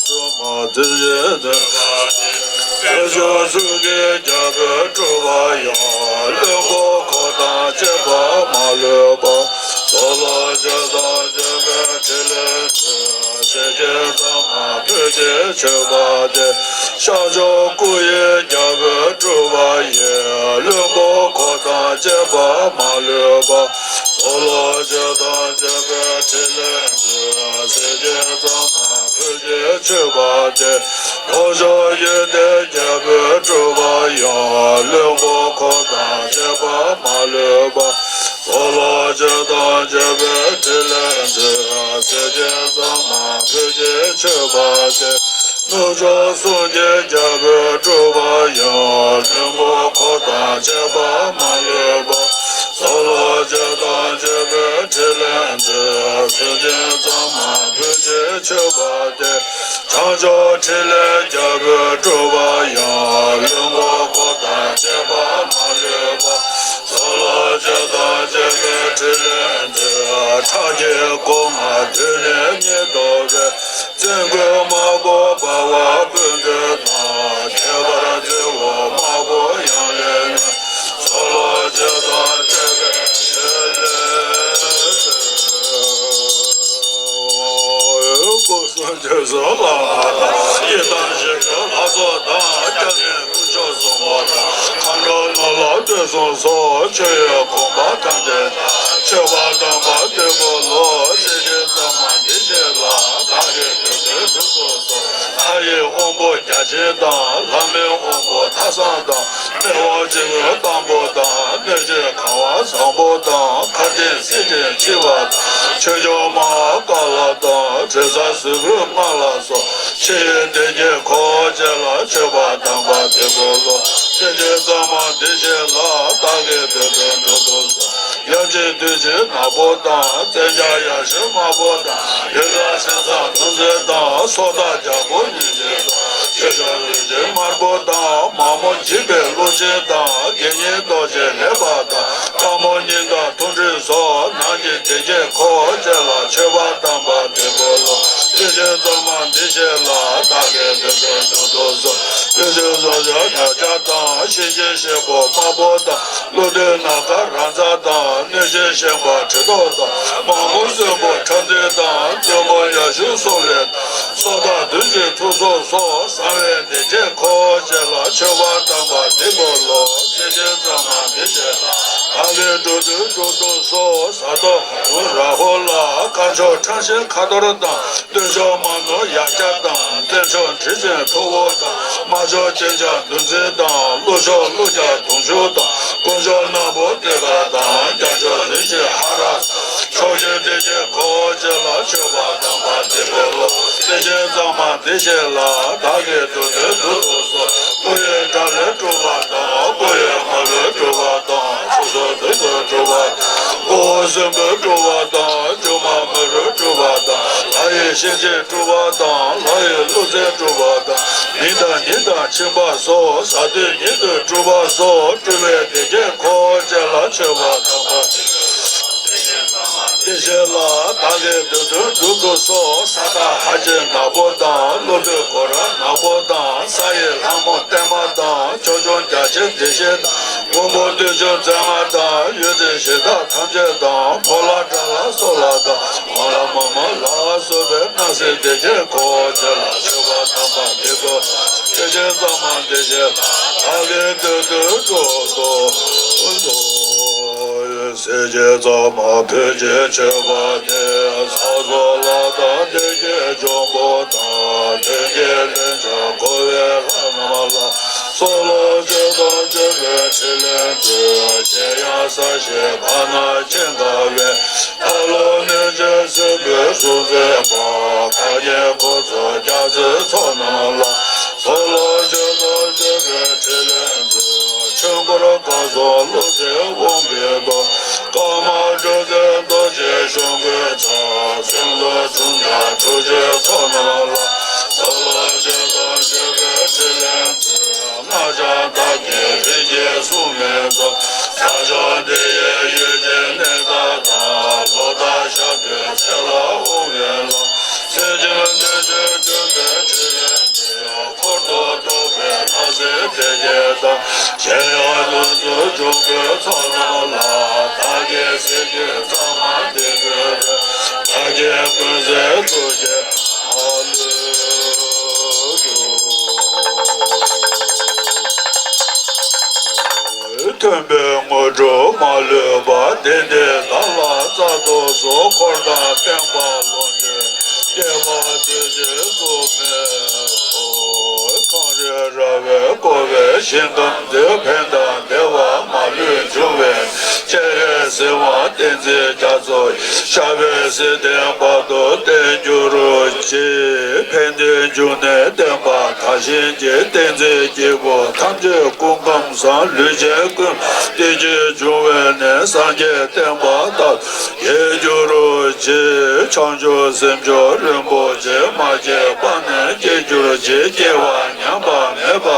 སྒྲོལ་མ་བདུད་བཞིའི་བདུད་པ་སྟེ། དཀོན་མཆོག་གསུམ་གྱི་རྒྱལ་པོའི་སྤྲུལ་པ་ཡང་། བློན་པོ་འཁོར་དང་བཅས་པ་མ་ལུས་པ། ཚོགས་ལོངས་སྤྱོད་དང་སྤྱོད་པའི་ཕྲིན་ལས་མཛོད། སྲས་ཀྱི་གཙང་མ་བོད་ཀྱི་ཆོས་པ་སྟེ། ཤར་ཕྱོགས་སྐུ་ཡི་རྒྱལ་པོའི་སྤྲུལ་པ་ཡིས། བློན་པོ་འཁོར་དང་བཅས་པ་མ་ལུས་པ། ཚོགས་ལོངས་སྤྱོད་དང་སྤྱོད་པའི་ཕྲིན་ལས་མཛོད། སྲས་ཀྱི་གཙང་མ་བོད་ཀྱི་ཆོས་པ་སྟེ། ལྷོ་ཕྱོགས་ཡོན་ཏན་རྒྱལ་པོའི་སྤྲུལ་པ་ཡང་། བློན་པོ་འཁོར་དང་བཅས་པ་མ་ལུས་པ། ཚོགས་ལོངས་སྤྱོད་དང་སྤྱོད་པའི་ཕྲིན་ལས་མཛོད། སྲས་ཀྱི་གཙང་མ་བོད་ཀྱི་ཆོས་པ་སྟེ། ནུབ་ཕྱོགས་གསུམ་གྱི་རྒྱལ་པོའི་སྤྲུལ་པ་ཡང་། བློན་པོ་འཁོར་དང་བཅས་པ་མ་ལུས་པ། ཚོགས་ལོངས་སྤྱོད་དང་སྤྱོད་པའི་ཕྲིན་ལས་མཛོད། སྲས་ཀྱི་གཙང་མ་བོད་ཀྱི་ཆོས་པ་སྟེ། བྱང་ཕྱོགས་ཕྲིན་ལས་རྒྱལ་པོའི་སྤྲུལ་པ་ཡང་། བློན་པོ་འཁོར་དང་བཅས་པ་མ་ལུས་པ། ཚོགས་ལོངས་སྤྱོད་དང་སྤྱོད་པའི་ཕྲིན་ལས་མཛོད། ཁྲག་གི་སྒོ་ང་བདུད་ནད་ཉེན་རྟོག་པའི། བཙན་མགོན་དམར་པོ་འབར་བ་ཀུན་འདུལ་དང་། ཁྱད་པར་རྩེ་བོ་དམར་པོ་ཡང་ལས་ཉོན། ཚོགས་ལོངས་སྤྱོད་དང་སྤྱོད་པའི་ཕྲིན་ལས་མཛོད། སྐུ་གསུམ་རྗེས་སུ་བླ་མ་དང་། ཡི་དམ་ཞིང་གི་ལྷ་ཚོགས་དང་། སྐྱབས་གནས་དཀོན་མཆོག་གསུམ་པོ་དང་། མཁའ་འགྲོ་ནོར་ལྷ་དུད་གསུམ་སོགས། ཆོས་ཡོད་གོང་མ་ཐམས་ཅད་དང་། ཆོས་པ་དམ་པ་འདི་ཀུན་ལ། སྲས་ཀྱི་གཙང་མ་འདི་བཞེས་ལ། བདག་གིས་དོན་དུ་གྲུབ་ཐོབ་སོ། ལྷ་ཡི་དབང་ པོ་བརྒྱ་བྱིན་དང་། ལྷ་མིན་དབང་པོ་ཐ་སང་དང་། སྨེ་བ་སྤྱི་བོའི་དང་པོ་དང་། གནོད་སྦྱིན་ཁང་བ་བཟང་པོ་དང་། མཁའ་ལྡིང་སྲིད་ཞིའི་འཁྱིལ་པ་དང་། ཆོས་སྐྱོང་མ་ཧཱ་ཀཱ་ལ་དང་། དྲི་ཟ་ཟུར་ཕུད་ལྔ་ལ་སོགས། ཕྱི་ཡི་དེ་ཉིད་འཁོར་བཅས་ལ། མཆོད་པ་དམ་པ་འདི་ཕུལ་ལོ། སེམས་ཅན་གཙང་མ་བདེ་གཤེགས་ལ། བདག་གི་འདོད་དོན་འགྲུབ་ཏུ་གསོལ། ཡབ་ཆེན་བདུད་རྩི་ནག་པོ་དང་། བཙན་ལྕགས་ཡ་ཤོད་དམར་པོ་དང་། ཡུལ་གྲགས་སེང་བཟང་ནུ་འཛིན་དང་། སོ་ཏ་རྒྱལ་པོ་ཉི་ཟེར་དང་། ཆོས་སྐྱོང་རིན་ཆེན་དམར་པོ་དང་། མ་མོ་འཇིགས་པའི་ཀླུ་ཆེན་དང་། དགེ་བསྙེན་རྡོ་རྗེ་ལེགས་པ་དང་། དཔའ་མོ་གཉན་དང་མཐོང་གྲོལ་སོགས། ནང་གི་དེ་བརྒྱད་འཁོར་བཅས་ལ། མཆོད་པ་དམ་པ་འདི་ཕུལ་ལོ། སེམས་ཅན་གཙང་མ་བདེ་གཤེགས་ལ། བདག་གི་འདོད་དོན་འགྲུབ་ཏུ་གསོལ། བདུད་ཀྱི་ཚོགས་ཀྱང་ཡ་གྱལ་དང་། གཤིན་རྗེའི་གཤེད་པོ་དམར་པོ་དང་། ཀླུ་བདུད་ནམ་མཁའ་རང་རྩལ་དང་། གནོད་སྦྱིན་ཤན་པ་གྲི་ཐོགས་དང་། མ་མོ་གསོན་པོ་ཁྲག་མདུད་དང་། བཙུན་མོ་ཡ་ཤུ་སོག་ལེ་དང་། སོ་ཏ་བདུད་ཀྱི་ཐུགས་སྲོག་སོགས། གསང་བའི་སྡེ་བརྒྱད་འཁོར་བཅས་ལ། མཆོད་པ་དམ་པ་འདི་ཕུལ་ལོ། སེམས་ཅན་གཙང་མ་བདེ་གཤེགས་ལ། བདག་གི་འགྲོ་དོན་འགྲུབ་ཏུ་གསོལ། ས་ཏོག་ཧ་རུ་ར་ཧོ་ལ། སྐ་མཆོག་ཁྲག་ཤིང་ཁ་དོར་དང་། སྟོད་མཆོག་མ་ནོར་ཡ་གྱལ་དང་། བཙན་མཆོག་དྲི་ཅན་ཐུ་བོ་དང་། དམར་མཆོག་གཅན་སྤྱང་འདུལ་འཛིན་དང་། ཀླུ་མཆོག་ཀླུ་རྒྱལ་དུང་ཕྱུར་དང་། དཀོན་མཆོག་ནག་པོ་ཏེ་ག་དང་། རྒྱ་མཆོག་རིན་ཆེན་ཧ་ར། ཕྱོགས་བཅུའི་སྡེ་བརྒྱད་འཁོར་བཅས་ལ། མཆོད་པ་དམ་པ་འདི་ཕུལ་ལོ། སེམས་ཅན་གཙང་མ་བདེ་གཤེགས་ལ། བདག་གི་འདོད་དོན་འགྲུབ་ཏུ་གསོལ། སྐུ་ཡི་དགྲ་ལས་སྒྲོལ་བ་དང་། སྐུ་ཡི་མ་ལུས་སྒྲོལ་བ་དང་། ཕྱོགས་བཅུའི་བདུད་རྩི་སྒྲོལ་བ་དང་། སྐུ་གསོན་པོས་སྒྲོལ་བ་དང་། སྒྱུ་མ་མི་རུ་སྒྲོལ་བ་དང་། ལྷ་ཡི་གཤིན་རྗེ་སྒྲོལ་བ་དང་། ལྷ་ཡི་ཀླུ་བཙན་སྒྲོལ་བ་དང་། མི་དང་གཉན་དང་ཁྱིམ་པ་སོགས། གཟའ་བདུད་ཉིད་དུ་སྒྲོལ་བ་སོགས། སྤྲུལ་པའི་སྡེ་བརྒྱད་འཁོར་བཅས་ལ། མཆོད་པ་དམ་པ་བདེ་གཤེགས་ལ། བདག་གི་འདོད་དོན་འགྲུབ་ཏུ་གསོལ། ས་ཏ་ཧ་ཅན་ནག་པོ་དང་། ཀླུ་བདུད་གོ་ར་ནག་པོ་དང་། ས་ཡི་ལྷ་མོ་བརྟན་མ་དང་། ཕྱོགས་སྐྱོང་རྒྱ་ཆེན་བདེ་གཤེགས་དང་། མགོན་པོ་སྟོབས་ཆེན་མཛད་ལྔ་དང་། ཡོད་ཚད་གཞི་བདག་ཐམས་ཅད་དང་། ཕོ་ལྷ་དགྲ་ལྷ་སོགས་ལ་དང་། མ་ལ་མ་མ་ལ་སོགས་པའི་སྣང་སྲིད་སྡེ་བརྒྱད་འཁོར་བཅས་ལ། མཆོད་པ་དམ་པ་འདི་ཕུལ། སེམས་ཅན་གཙང་མ་བདེ་གཤེགས་ལ། བདག་གི་འདོད་དོན་འགྲུབ་ཏུ་གསོལ། སེམས་ཅན་གཙང་མ་ཕན་ཕྱིར་མཆོད་པ་འདི། ཚོགས་གསོག་ལྷ་དང་སྡེ་བརྒྱད་འབྱུང་པོ་དང་། མཐུན་རྐྱེན་ལྷུན་གྱིས་བསྐོར་བའི་ལྷ་རྣམས་ལ། གསོལ་ལོ། མཆོད་དང་མཆོད་པའི་ཕྲིན་ལས་མཛོད། གཞན་ཡང་ས་གཞི་བར་སྣང་ཅན་དགའ་བའི། ལྷ་ཀླུ་གནོད་སྦྱིན་སྲིན་པོའི་གཟུགས་འཛིན་པ། དགའ་བའི་འཁོར་ཚོགས་རྒྱ་མཚོའི་ཚོགས་རྣམས་ལ། གསོལ་ལོ། མཆོད་དང་མཆོད་པའི་ཕྲིན་ལས་མཛོད། ཆོས་འཁོར་སྐལ་བཟང་ཀླུ་བཙན་དབང་པོའི་ཐོག། ཀརྨ་སྒྲུབ་ཆེན་རྡོ་རྗེ་གཞུང་མགོན་ཚང་། སེམས་ལ་འཁྲུངས་དང་འཁྲུངས་ཆེན་ཚོགས་རྣམས་ལ། གསོལ་ལོ། མཆོད་དང་མཆོད་པའི་ཕྲིན་ལས་མཛོད། སྔགས་འཆང་བདག་གི་རིགས་ཀྱི་སྲུང་མའི་ཚོགས། ས་ཕྱོགས་འདི་ཡི་ཡུལ་གྱི་གནས་བདག་དང་། ལོ་ཟླ་ཞག་དུས་ཚེ་ལ་དབང་བའི་ལྷ། སེམས་ཅན་གནོད་སྦྱིན་འཇོམས་པའི་ཕྲིན་ལས་མཛོད། འཁོར་དུ་གཏོགས་པའི་ལྷ་སྲིན་སྡེ་བརྒྱད་དང་། གཞན་ཡང་ཡོངས་སུ་འཇོམས་པའི་ཚོགས་རྣམས་ལ། བདག་གིས་གཟིགས་ཀྱི་གཙང་མ་འདི་འབུལ་བས། བདག་གི་ཀུན་གསལ་གཟུགས་ཀྱི་མ་ལུས་འགྲུབ། མཐུན་པའི་དངོས་གྲུབ་མ་ལུས་པ། དེང་འདིར་བདག་ལ་སྩལ་དུ་གསོལ། འཁོར་དང་བསྟན་པ་ལོངས་སྤྱོད། སྐྱེ་བ་སྡུག་བསྔལ་གཟུགས་མེད་དོ། གངས་རི་ར་བས་བསྐོར་བའི་ཞིང་ཁམས་འདིར། ཕན་དང་བདེ་བ་མ་ལུས་འབྱུང་བའི། སྤྱན་རས་གཟིགས་དབང་བསྟན་འཛིན་རྒྱ་མཚོ་ཡི། ཞབས་པད་སྲིད་མཐའི་བར་དུ་བརྟན་གྱུར་ཅིག་ཕན་བདེའི་འབྱུང་གནས་བསྟན་པ་དར་ཞིང་རྒྱས། བསྟན་འཛིན་སྐྱེས་བུ་ཐམས་ཅད་སྐུ་ཁམས་བཟང་། ལུས་ཅན་ཀུན་བདེ་སྐྱིད་འབྱུང་བའི་གནས། སངས་རྒྱས་བསྟན་པ་དར་རྒྱས་གྱུར་ཅིག་བྱང་ཆུབ་སེམས་མཆོག་རིན་པོ་ཆེ། མ་སྐྱེས་པ་ནས་སྐྱེ་གྱུར་ཅིག་སྐྱེ་བ་ཉམས་པ་མེད་པ།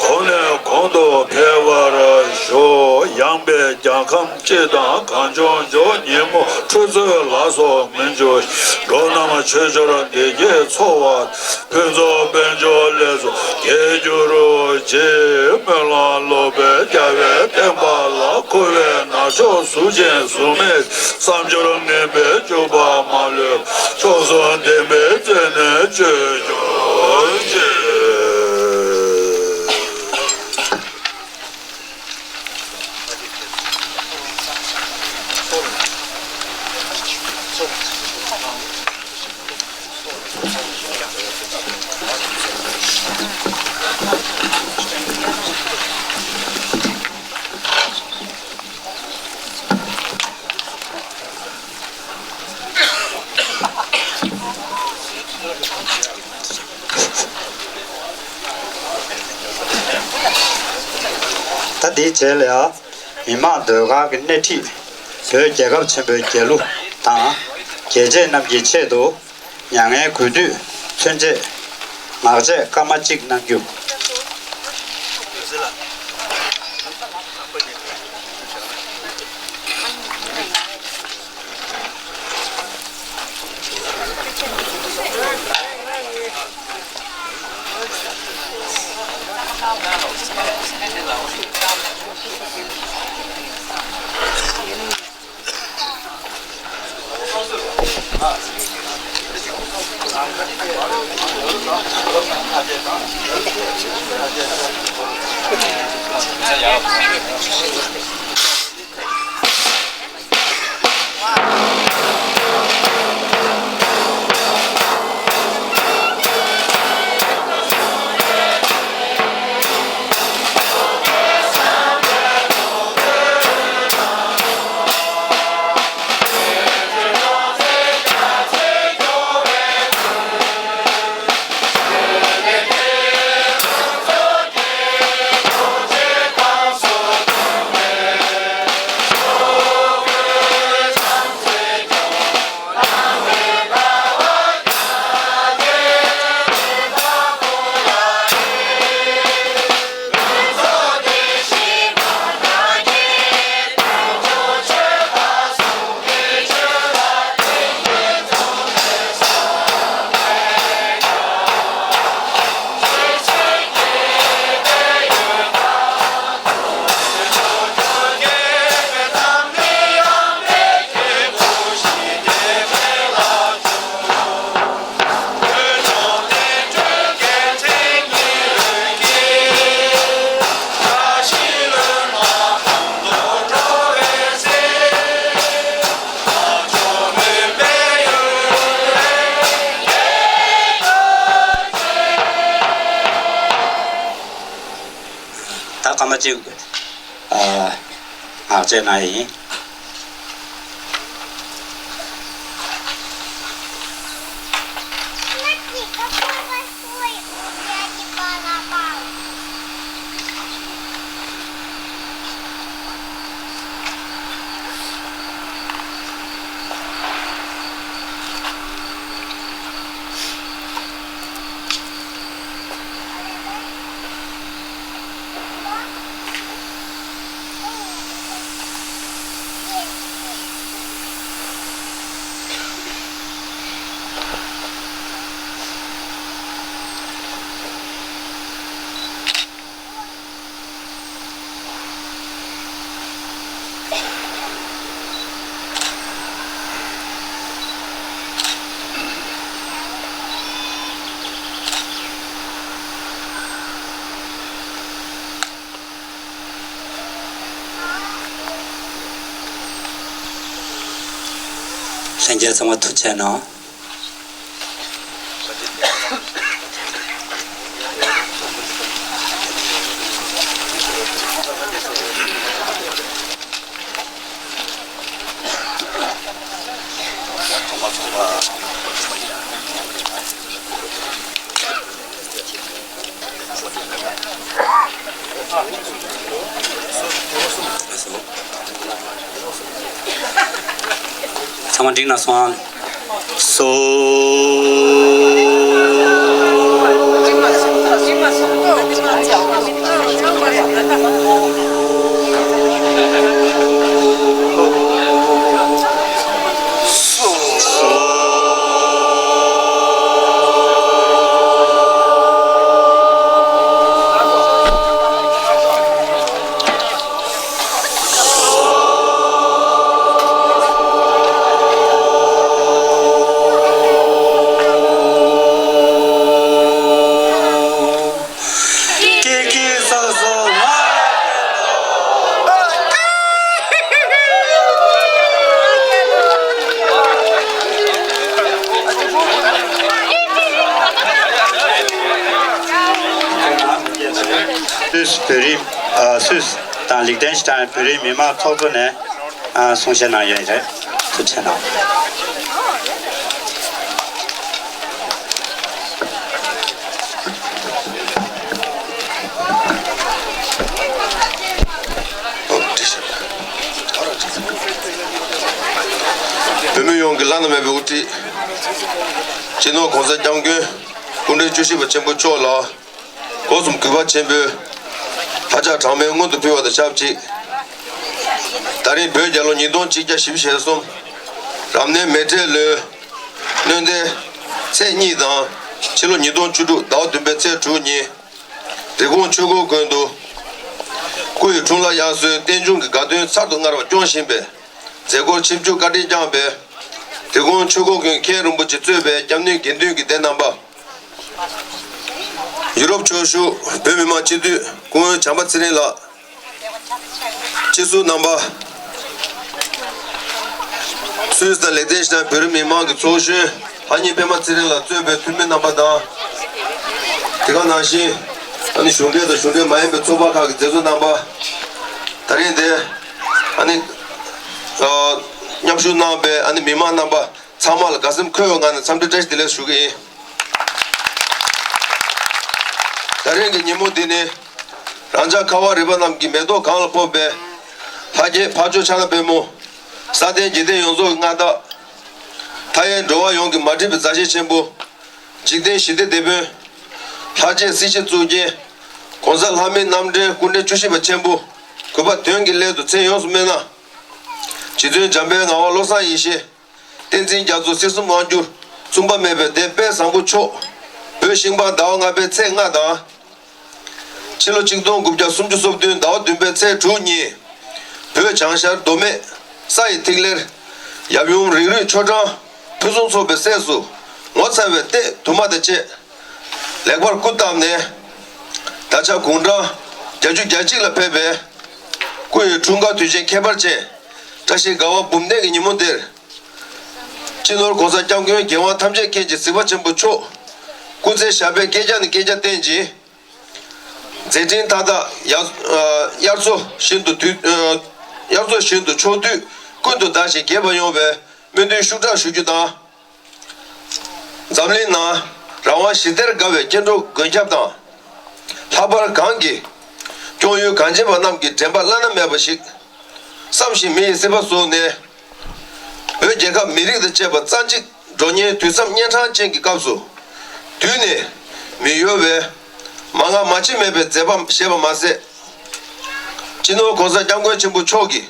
གོང་ནས་གོང་དུ་འཕེལ་བར་ཤོག་ཡངས་པའི་རྒྱལ་ཁམས་སྤྱི་དང་གངས་ལྗོངས་མགྱོགས། ཉིན་མོ་ཁྲུས་གསོལ་ལ་སོགས་མི་འབྱུང་ཞིང་། འགྲོ་རྣམས་ཆོས་འབྱོར་བདེ་སྐྱིད་འཚོ་བ། ཕུན་ཚོགས་དཔལ་འབྱོར་ལེགས་སུ་རྒྱས་གྱུར་ཅིག་སྨོན་ལམ་ལོག་པའི་རྒྱལ་བའི་བསྟན་པ་ལ། འཁོར་བའི་ནག་ཕྱོགས་གཟུགས་ཅན་གཟུགས་མེད། བསམ་སྦྱོར་ངན་པས་བཅུག་པ་མ་ལུས། མཆོག་གསུམ་བདེན་པའི་རྩེ་ནས་སྤྱོད་གྱུར་ཅིག་ད་དེའི་རྗེས་ལ་ཡང་མི་དམངས་ཟློས་གར་གྱི་སྣེ་ཁྲིད་བོད་རྒྱལ་ཁབ་ཆེན་པོའི་རྒྱལ་གླུ་དང་རྒྱལ་གཅེས་རྣམས་ཀྱི་ཆེད་དུ། མྱ་ངན་གུས་འདུད་མཚོན་བྱེད། ངག་བཅད་སྐར་མ་གཅིག་གནང་རྒྱུ། ད་སྐར་མ་གཅིག་ཨ། ངག་བཅད་གནང་ཡིན། ལྷན་རྒྱས་ཚང་མ་ཐུགས་རྗེ་གནང་། ཚང་མ་འགྲིག་ན་སོང་ཨ། སོ། སུད་སི་བོད་རིགས། ཨ། སུད་སི་དང་ལིག་ཏེན་ཤི་ཏན་བོད་རིགས་མི་མང་ཚོགས་གཙོ་ནས། ཨ། གསུང་བཤད་གནང་ཡོད་རེད། ཐུགས་རྗེ་གནང་། ཡོངས་ཀྱི་བླ་ན་མེད་པའི་དབུ་ཁྲིད། སྤྱི་ནོར་༸གོང་ས་༸སྐྱབས་མགོན་སྐུ་ཕྲེང་བཅུ་བཞི་པ་ཆེན་པོ་མཆོག་ལ་སྒོ་གསུམ་གུས་པ་ཆེན་པོས་ལྷ་ཕྱག་གྲངས་མེད་སྔོན་དུ་ཕུལ་བ་དང་ཆབས་ཅིག། ད་རིང་བོད་རྒྱལ་ལོ་ཉིས་སྟོང་ཆིག་བརྒྱ་བཞི་བཅུ་ཞེ་གསུམ། རབ་གནས་མེ་སྤྲེལ་ལོའི་སྣྲོན་ཟླའི་ཚེས་གཉིས་དང་ཕྱི་ལོ་ཉིས་སྟོང་བཅུ་དྲུག་ཟླ་བ་བདུན་པའི་ཚེས་དྲུག་ཉིན། འབྲི་གུང་ཆོས་འཁོར་དགོན་དུ་སྐུ་ཡི་འཁྲུངས་ལྷ་དབྱར་གསོལ་རྟེན་འབྱུང་གི་དགའ་སྟོན་ཚར་དུ་དངར་བ་སྐྱོང་བཞིན་པའི་མཛད་སྒོར་ཆིབས་བསྒྱུར་བཀའ་དྲིན་བསྐྱངས་པའི་འབྲི་གུང་ཆོས་འཁོར་དགོན་མཁན་རིན་པོ་ཆེ་གཙོས་པའི་སྐྱབས་གནས་དགེ་འདུན་གྱི་སྡེ་རྣམ་པ། ཡུ་རོབ་ཕྱོགས་བཞུགས་བོད་མི་མང་སྤྱི་འཐུས་སྐུ་ངོ་བྱམས་པ་ཚེ་རིང་ལགས། སྤྱི་ཟུར་རྣམ་པ། སུད་སི་དང་ལེག་ཏེན་ཤི་ཏན་བོད་རིགས་མི་མང་གི་ཚོགས་གཞོན་ལྷ་ཉིན་པད་མ་ཚེ་རིང་ལགས་གཙོས་པའི་འཐུས་མི་རྣམ་པ་དང་། དེ་ག་ནང་བཞིན་ཨ་ནི་གཞུང་འབྲེལ་དང་གཞུང་འབྲེལ་མ་ཡིན་པའི་ཚོགས་པ་ཁག་གི་མཛད་གཙོ་རྣམ་པ། ད་རིང་འདིར་ཨ་ནི་ཨ་མཉམ་ཞུགས་གནང་བའི་ཨ་ནི་མི་མང་རྣམ་པ་ཚང་མ་ལ་དགའ་སེམས་འཁོལ་བའི་ངང་ནས་འཚམས་འདྲི་བཀྲ་ཤིས་བདེ་ལེགས་ཞུ་གི་ཡིན། ད་རིང་གི་ཉིན་མོ་འདི་ནི། རང་ཅག་ཁ་བ་རི་པ་རྣམས་ཀྱི་མེ་ཏོག་གང་ལ་ཕོག་པའི་ལྷ་རྒྱལ་འཕགས་མཆོག་ཕྱག་ན་པདྨོ། ས་སྟེང་འཇིག་རྟེན་ཡོངས་རྫོགས་ཀྱི་མངའ་བདག་མཐའ་ཡས་འགྲོ་བ་ཡོངས་ཀྱི་མ་འདྲིས་པའི་མཛའ་བཤེས་ཆེན་པོ། འཇིག་རྟེན་ཞི་བདེའི་དེད་དཔོན། ལྷ་རྗེ་སྲིད་ཞིའི་གཙུག་རྒྱན། ༸གོང་ས་ལྷ་མིའི་རྣམ་འདྲེན་སྐུ་ཕྲེང་བཅུ་བཞི་པ་ཆེན་པོ། གུས་པ་དོན་གྱི་སླད་དུ་མཚན་ཡོངས་སུ་སྨོས་ན། རྗེ་བཙུན་འཇམ་དཔལ་ངག་དབང་བློ་བཟང་ཡེ་ཤེས། བསྟན་འཛིན་རྒྱ་མཚོ་སྲིད་གསུམ་དབང་སྒྱུར་མཚུངས་པ་མེད་པའི་སྡེ་དཔལ་བཟང་པོ་མཆོག། བོད་ཤིང་སྤར་ཟླ་བ་ལྔ་པའི་ཚེས་ལྔ་དང་། ཕྱི་ལོ་ཆིག་སྟོང་དགུ་བརྒྱ་སུམ་ཅུ་སོ་བདུན་ཟླ་བ་བདུན་པའི་ཚེས་དྲུག་ཉིན། བོད་བྱང་ཤར་མདོ་སྨད་ས་ཡི་ཐིག་ལེར། ཡབ་ཡུམ་རིགས་རུས་ཆོ་འབྲང་ཕུན་སུམ་ཚོགས་པའི་སྲས་སུ་ངོ་མཚར་བའི་ལྟས་དུ་མ་དང་བཅས། ལེགས་པར་སྐུ་བལྟམས་ནས། ད་ཆ་དགུང་གྲངས་བརྒྱད་ཅུ་གྱ་གཅིག་ལ་ཕེབས་པའི་སྐུ་ཡི་འཁྲུངས་སྐར་དུས་ཆེན་ཁྱད་པར་ཅན་བཀྲ་ཤིས་དགའ་བ་འབུམ་ལྡན་གྱི་ཉིན་མོ་འདིར། སྤྱི་ནོར་༸གོང་ས་༸སྐྱབས་མགོན་རྒྱལ་དབང་ཐམས་ཅད་མཁྱེན་ཅིང་གཟིགས་པ་ཆེན་པོ་མཆོག་སྐུ་ཚེ་ཞབས་པད་བསྐལ་བརྒྱ་ནས་བསྐལ་བརྒྱར་བརྟན་ཅིང་། མཛད་འཕྲིན་མཐའ་དག་དབྱར་དབྱར་མཚོ་བཞིན་དུ་དུས་དབྱར་མཚོ་བཞིན་དུ་ཕྱོགས་དུས་ཀུན་ཏུ་ཟླ་བཞིན་རྒྱས་པ་ཡོང་བའི་སྨོན་འདུན་ཤུགས་དྲག་ཞུ་རྒྱུ་དང་། འཛམ་གླིང་ནང་རང་དབང་ཞི་བདེར་དགའ་བའི་སྐྱེ་འགྲོ་མགོན་སྐྱབས་དང་། ལྷག་པར་གང་གི་སྐྱོང་ཡུལ་གངས་ཅན་པ་རྣམས་ཀྱི་དྲན་པ་བླ་ན་མེད་པ་ཞིག་བསམ་བཞིན་མི་ཡི་སྲིད་པ་བཟུང་ནས། བོད་རྒྱལ་ཁབ་མི་རིགས་དང་བཅས་པ་རྩ་གཅིག་འགྲོ་ཉེན་དུས་མཚམས་གཉན་འཕྲང་ཅན་གྱི་སྐབས་སུ། དུས་ནས་མི་གཡོ་བའི་མ་བསྔགས་མ་ཕྱི་མེད་པའི་མཛད་པ་བཞེས་པ་མ་ཟད། སྤྱི་ནོར་༸གོང་ས་༸སྐྱབས་མགོན་ཆེན་པོ་མཆོག་གིས།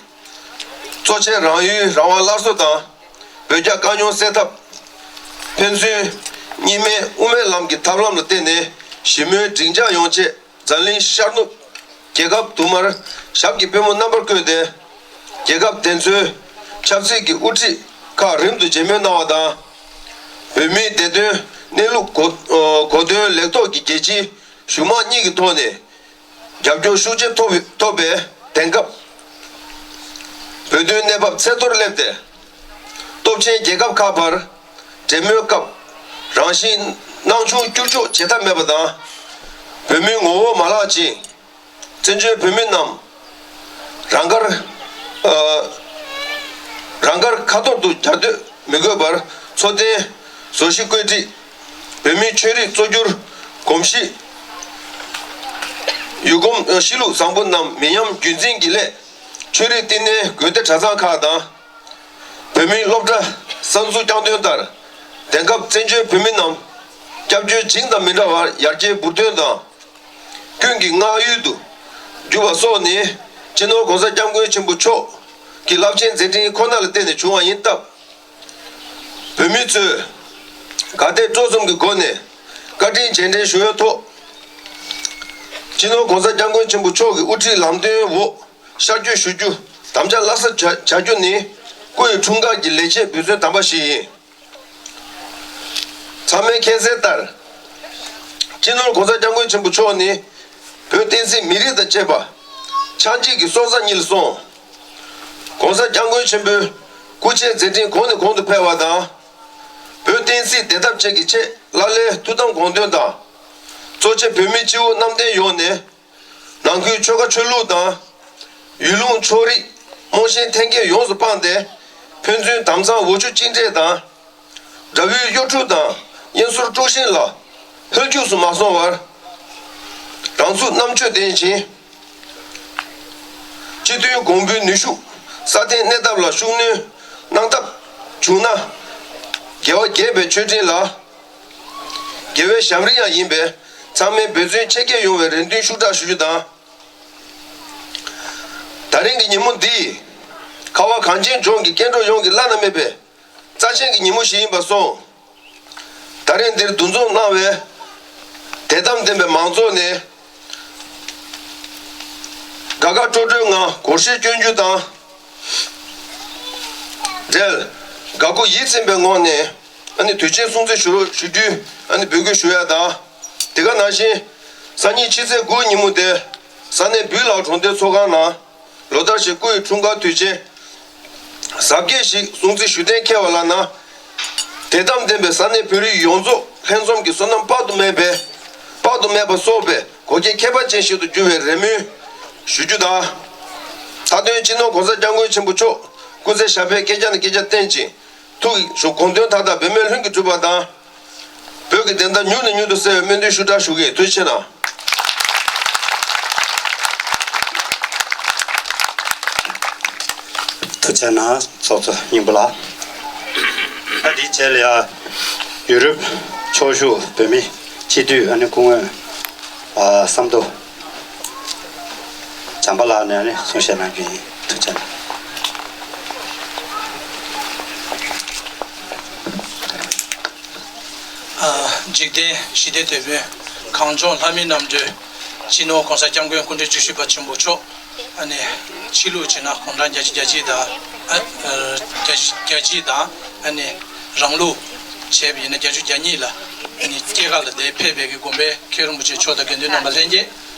གཙོ་ཆེ་རང་ཡུལ་རང་དབང་སླར་གསོ་དང་། བོད་རྒྱ་དཀའ་རྙོག་སེལ་ཐབས། ཕན་ཚུན་གཉིས་སྨན་དབུ་མའི་ལམ་གྱི་ཐབས་ལམ་ལ་བརྟེན་ནས་ཞི་མོལ་འགྲིག་འཇགས་ཡོང་ཆེད། འཛམ་གླིང་ཤར་ནུབ་རྒྱལ་ཁབ་དུ་མར་ཞབས་ཀྱི་པུས་མོ་རྣམ་པར་བསྐོས་ཏེ། རྒྱལ་ཁབ་དེ་ཚོའི་ཆབ་སྲིད་ཀྱི་དབུ་ཁྲིད་ཁག་རིམ་དུ་མཇལ་མོལ་གནང་བ་དང་། བོད་མིའི་བདེ་དོན་གནས་ལུགས་གོ་གོ་དོན་ལེགས་ཐོག་གི་རྒྱལ་སྤྱིའི་གཞུང་མང་གཉིས་ཀྱི་ཐོག་ནས་རྒྱབ་སྐྱོར་ཤུགས་ཆེ་ཐོབ་ཐོབ་པའི་དེང་སྐབས། བོད་དོན་གནས་བབ་ཚད་མཐོར་སླེབས་ཏེ། སྟོབས་ཆེན་རྒྱལ་ཁབ་ཁག་བར་འབྲེལ་མོལ་སྐབས་རང་བཞིན་སྣང་ཆུང་བསྐྱུར་བཅོས་བྱེད་ཐབས་མེད་པ་དང་། བོད་མིའི་ངོ་བོ་མ་བརླག་ཅིང་། བཙན་བྱོལ་བོད་མི་རྣམས་རང་དགར་ཨ་རང་དགར་ཁ་ཐོར་དུ་གྱར་སྡོད་མི་དགོས་པར། འཚོ་རྟེན་བཟོ་གཞི་བཀོད་སྒྲིག་བོད་མིའི་ཆོས་རིག་གཙོ་གྱུར་གོམས་གཤིས། ཡུལ་གོམས་གཤིས་ལུགས་བཟང་པོ་རྣམས་མི་ཉམས་རྒྱུན་འཛིན་གྱི་སླད། ཆོས་རིག་བསྟི་གནས་དགོན་སྡེ་གྲྭ་ཚང་ཁག་དང་། བོད་མིའི་སློབ་གྲྭ་གསར་འཛུགས་རྐྱང་དོན་ལྟར། དེང་སྐབས་བཙན་བྱོལ་བོད་མི་རྣམས་སྐྱབས་བཅོལ་བྱིངས་དང་མི་འདྲ་བར་ཡར་རྒྱས་འབུར་ཐོན་དང་། ཀུན་གྱི་བསྔགས་ཡུལ་དུ་གྱུར་པ་སོགས་ནི་སྤྱི་ནོར་༸གོང་ས་༸སྐྱབས་མགོན་ཆེན་པོ་མཆོག་གི་རླབས་ཆེན་མཛད་འཕྲིན་ཁོ་ན་ལ་བརྟེན་ནས་བྱུང་བ་ཡིན་སྟབས། བོད་མི་ཚོས་དགའ་དད་སྤྲོ་གསུམ་གྱི་སྒོ་ནས་བཀའ་དྲིན་རྗེས་དྲན་ཞུ་བའི་ཐོག་སྤྱི་ནོར་༸གོང་ས་༸སྐྱབས་མགོན་ཆེན་པོ་མཆོག་གི་དབུ་ཁྲིད་ལམ་སྟོན་འོག་ཤར་བསྐྱོད་ཞུ་རྒྱུ་དམ་བཅའ་སླར་གསོ་བྱ་བྱ་རྒྱུ་ནི་སྐུ་ཡི་འཁྲུངས་སྐར་གྱི་ལེགས་ཆེད་འབུལ་མཚོན་དམ་པ་ཞིག་ཡིན། ཚང་མས་མཁྱེན་གསལ་ལྟར། སྤྱི་ནོར་༸གོང་ས་༸སྐྱབས་མགོན་ཆེན་པོ་མཆོག་ནི་བོད་བསྟན་སྲིད་མི་རིགས་དང་བཅས་པ་ཆགས་འཇིག་གི་སྲོག་རྩ་གཉིས་ལ་སོང་། ༸གོང་ས་༸སྐྱབས་མགོན་ཆེན་པོའི་སྐུ་ཕྱྭའི་མཛད་འཕྲིན་གོང་ནས་གོང་དུ་འཕེལ་བ་དང་། བོད་བསྟན་སྲིད་བདེ་ཐབས་ཆེད་ཀྱི་ཆེད་ལ་ལས་ཐུགས་དམ་དགོངས་དོན་དང་། གཙོ་ཆེ་བོད་མི་སྤྱི་བོ་གནམ་བསྟན་ཡོངས་ནས། ནང་ཁུལ་ཆོལ་ཁ་ཆོས་ལུགས་དང་། ཡུལ་ལུང་ཕྱོགས་རིས་རྨོངས་ཞེན་འཐེན་འཁྱེར་ཡོངས་སུ་སྤངས་ཏེ། ཕན་ཚུན་དམ་གཙང་འོ་ཆུ་གཅིག་འདྲེས་དང་། དགྲ་བོའི་གཡོ་འཁྲུག་དང་དབྱེན་སོར་དཀྲུག་ཤིང་ལ་ཧོལ་རྒྱུགས་སུ་མ་སོང་བར། རང་ཚུགས་རྣམ་དཔྱོད་ལྡན་ཞིང་། སྤྱི་མཐུན་གོང་བུའི་ནུས་ཤུགས་སྲ་བརྟན་གནས་ཐབས་ལ་ཤུགས་སྣོན་གནང་ཐབས་ བྱུང་ན། རྒྱལ་བ་དགྱེས་པའི་མཆོད་སྤྲིན་ལ། རྒྱལ་བའི་ཞབས་རིམ་ཡང་ཡིན་པས། ཚང་མས་འབད་བརྩོན་ཆེ་བསྐྱེད་ཡོང་བའི་རེ་འདུན་ཤུགས་དྲག་ཞུ་རྒྱུ་དང་། ད་རིང་གི་ཉིན་མོ་འདི། ཁ་བ་གངས་ཅན་ལྗོངས་ཀྱི་སྐྱེ་འགྲོ་ཡོངས་ཀྱི་བླ་ན་མེད་པའི་རྩ་ཆེན་གྱི་ཉིན་མོ་ཞིག་ཡིན་པ་སོང་། ད་རིང་འདིར་འདུ་འཛོམས་གནང་བའི་དད་དམ་ལྡན་པའི་མང་ཚོགས་ནས་དགའ་དགའ་སྤྲོ་སྤྲོའི་ངང་སྒོར་གཞས་སྐྱོན་རྒྱུ་དང་འབྲེལ། དགའ་མགུ་ཡིད་ཚིམ་པའི་ངང་ནས་ཨ་ནི་དུས་ཆེན་སྲུང་བརྩི་ཞུ་རོགས་ཞུ་རྒྱུའི་ཨ་ནི་འབོད་སྐུལ་ཞུ་ཡ་དང་། དེ་ག་ནང་བཞིན་སང་ཉིན་ཕྱི་ཚེས་དགུ་ཉིན་མོ་དེ་ས་གནས་སྦིས་ལག་གྲོང་སྡེ་ཚོགས་ཁང་ནང་། ལོ་ལྟར་བཞིན་སྐུ་ཡི་འཁྲུངས་སྐར་དུས་ཆེན་གཟབ་རྒྱས་ཤིག་སྲུང་བརྩི་ཞུ་གཏན་འཁེལ་བ་ལགས་ན། དད་དམ་ལྡན་པའི་ས་གནས་བོད་རིགས་ཡོངས་རྫོགས་ལྷན་འཛོམས་ཀྱི་བསོད་ནམས་དཔག་ཏུ་མེད་པའི་དཔག་ཏུ་མེད་པ་གསོག་པའི་གོ་སྐྱེས་ཁྱད་པར་ཅན་ཞིག་ཏུ་འགྱུར་བའི་རེ་སྨོན་ཞུ་རྒྱུ་དང་། མཐའ་དོན་སྤྱི་ནོར་༸གོང་ས་༸སྐྱབས་མགོན་ཆེན་པོ་མཆོག་སྐུ་ཚེ་ཞབས་པད་བསྐལ་བརྒྱ་ནས་བསྐལ་བརྒྱར་བརྟན་ཅིང་། ཐུགས་ཀྱི་དགོངས་དོན་མཐའ་དག་འབད་མེད་ལྷུན་གྱིས་གྲུབ་པ་དང་། བོད་ཀྱི་བདེན་མཐའ་མྱུར་ནས་མྱུར་དུ་གསལ་བའི་སྨོན་འདུན་ཞུ་དྲག་ཞུ་གི། ཐུགས་རྗེ་ཆེ་གནང་། ཐུགས་རྗེ་གནང་། ཚོགས་གཙོ་སྙིང་པོ་ལགས། ཨ་དེའི་རྗེས་ལ་ཡ་ཡུ་རོབ་ཕྱོགས་བཞུགས་བོད་མི་སྤྱི་འཐུས་ཨ་ནི་སྐུ་ངོ་ཨ་བསམ་མདོ་བྱམས་པ་ལགས་ནས་ཨ་ནི་གསུང་བཤད་གནང་རྒྱུ་ཡིན། ཐུགས་རྗེ་གནང་། ཨ། འཇིག་རྟེན་ཞི་བདེ་དོད་པོའི་གངས་ལྗོངས་ལྷ་མིའི་རྣམ་གྲོལ་སྤྱི་ནོར་༸གོང་ས་༸སྐྱབས་མགོན་སྐུ་ཕྲེང་བཅུ་བཞི་པ་ཆེན་པོ་མཆོག་ཨ་ནི་ཕྱི་ལུགས་བྱས་ན་དགུང་གྲངས་བརྒྱད་ཅུ་གྱ་གཅིག་དང་། ཨ། ཨ། བརྒྱད་ཅུ་གྱ་གཅིག་དང་། ཨ་ནི་རང་ལུགས་བྱས་པ་ཡིན་ན་བརྒྱད་ཅུ་གྱ་གཉིས་ལ་ཨ་ནི་སྐྱེས་སྐར་ལ་དེ་ཕེབས་པའི་གི་དགོན་པའི་མཁན་རིན་པོ་ཆེ་མཆོག་དང་དགེ་འདུན་རྣམ་པ་ལྷན་རྒྱས།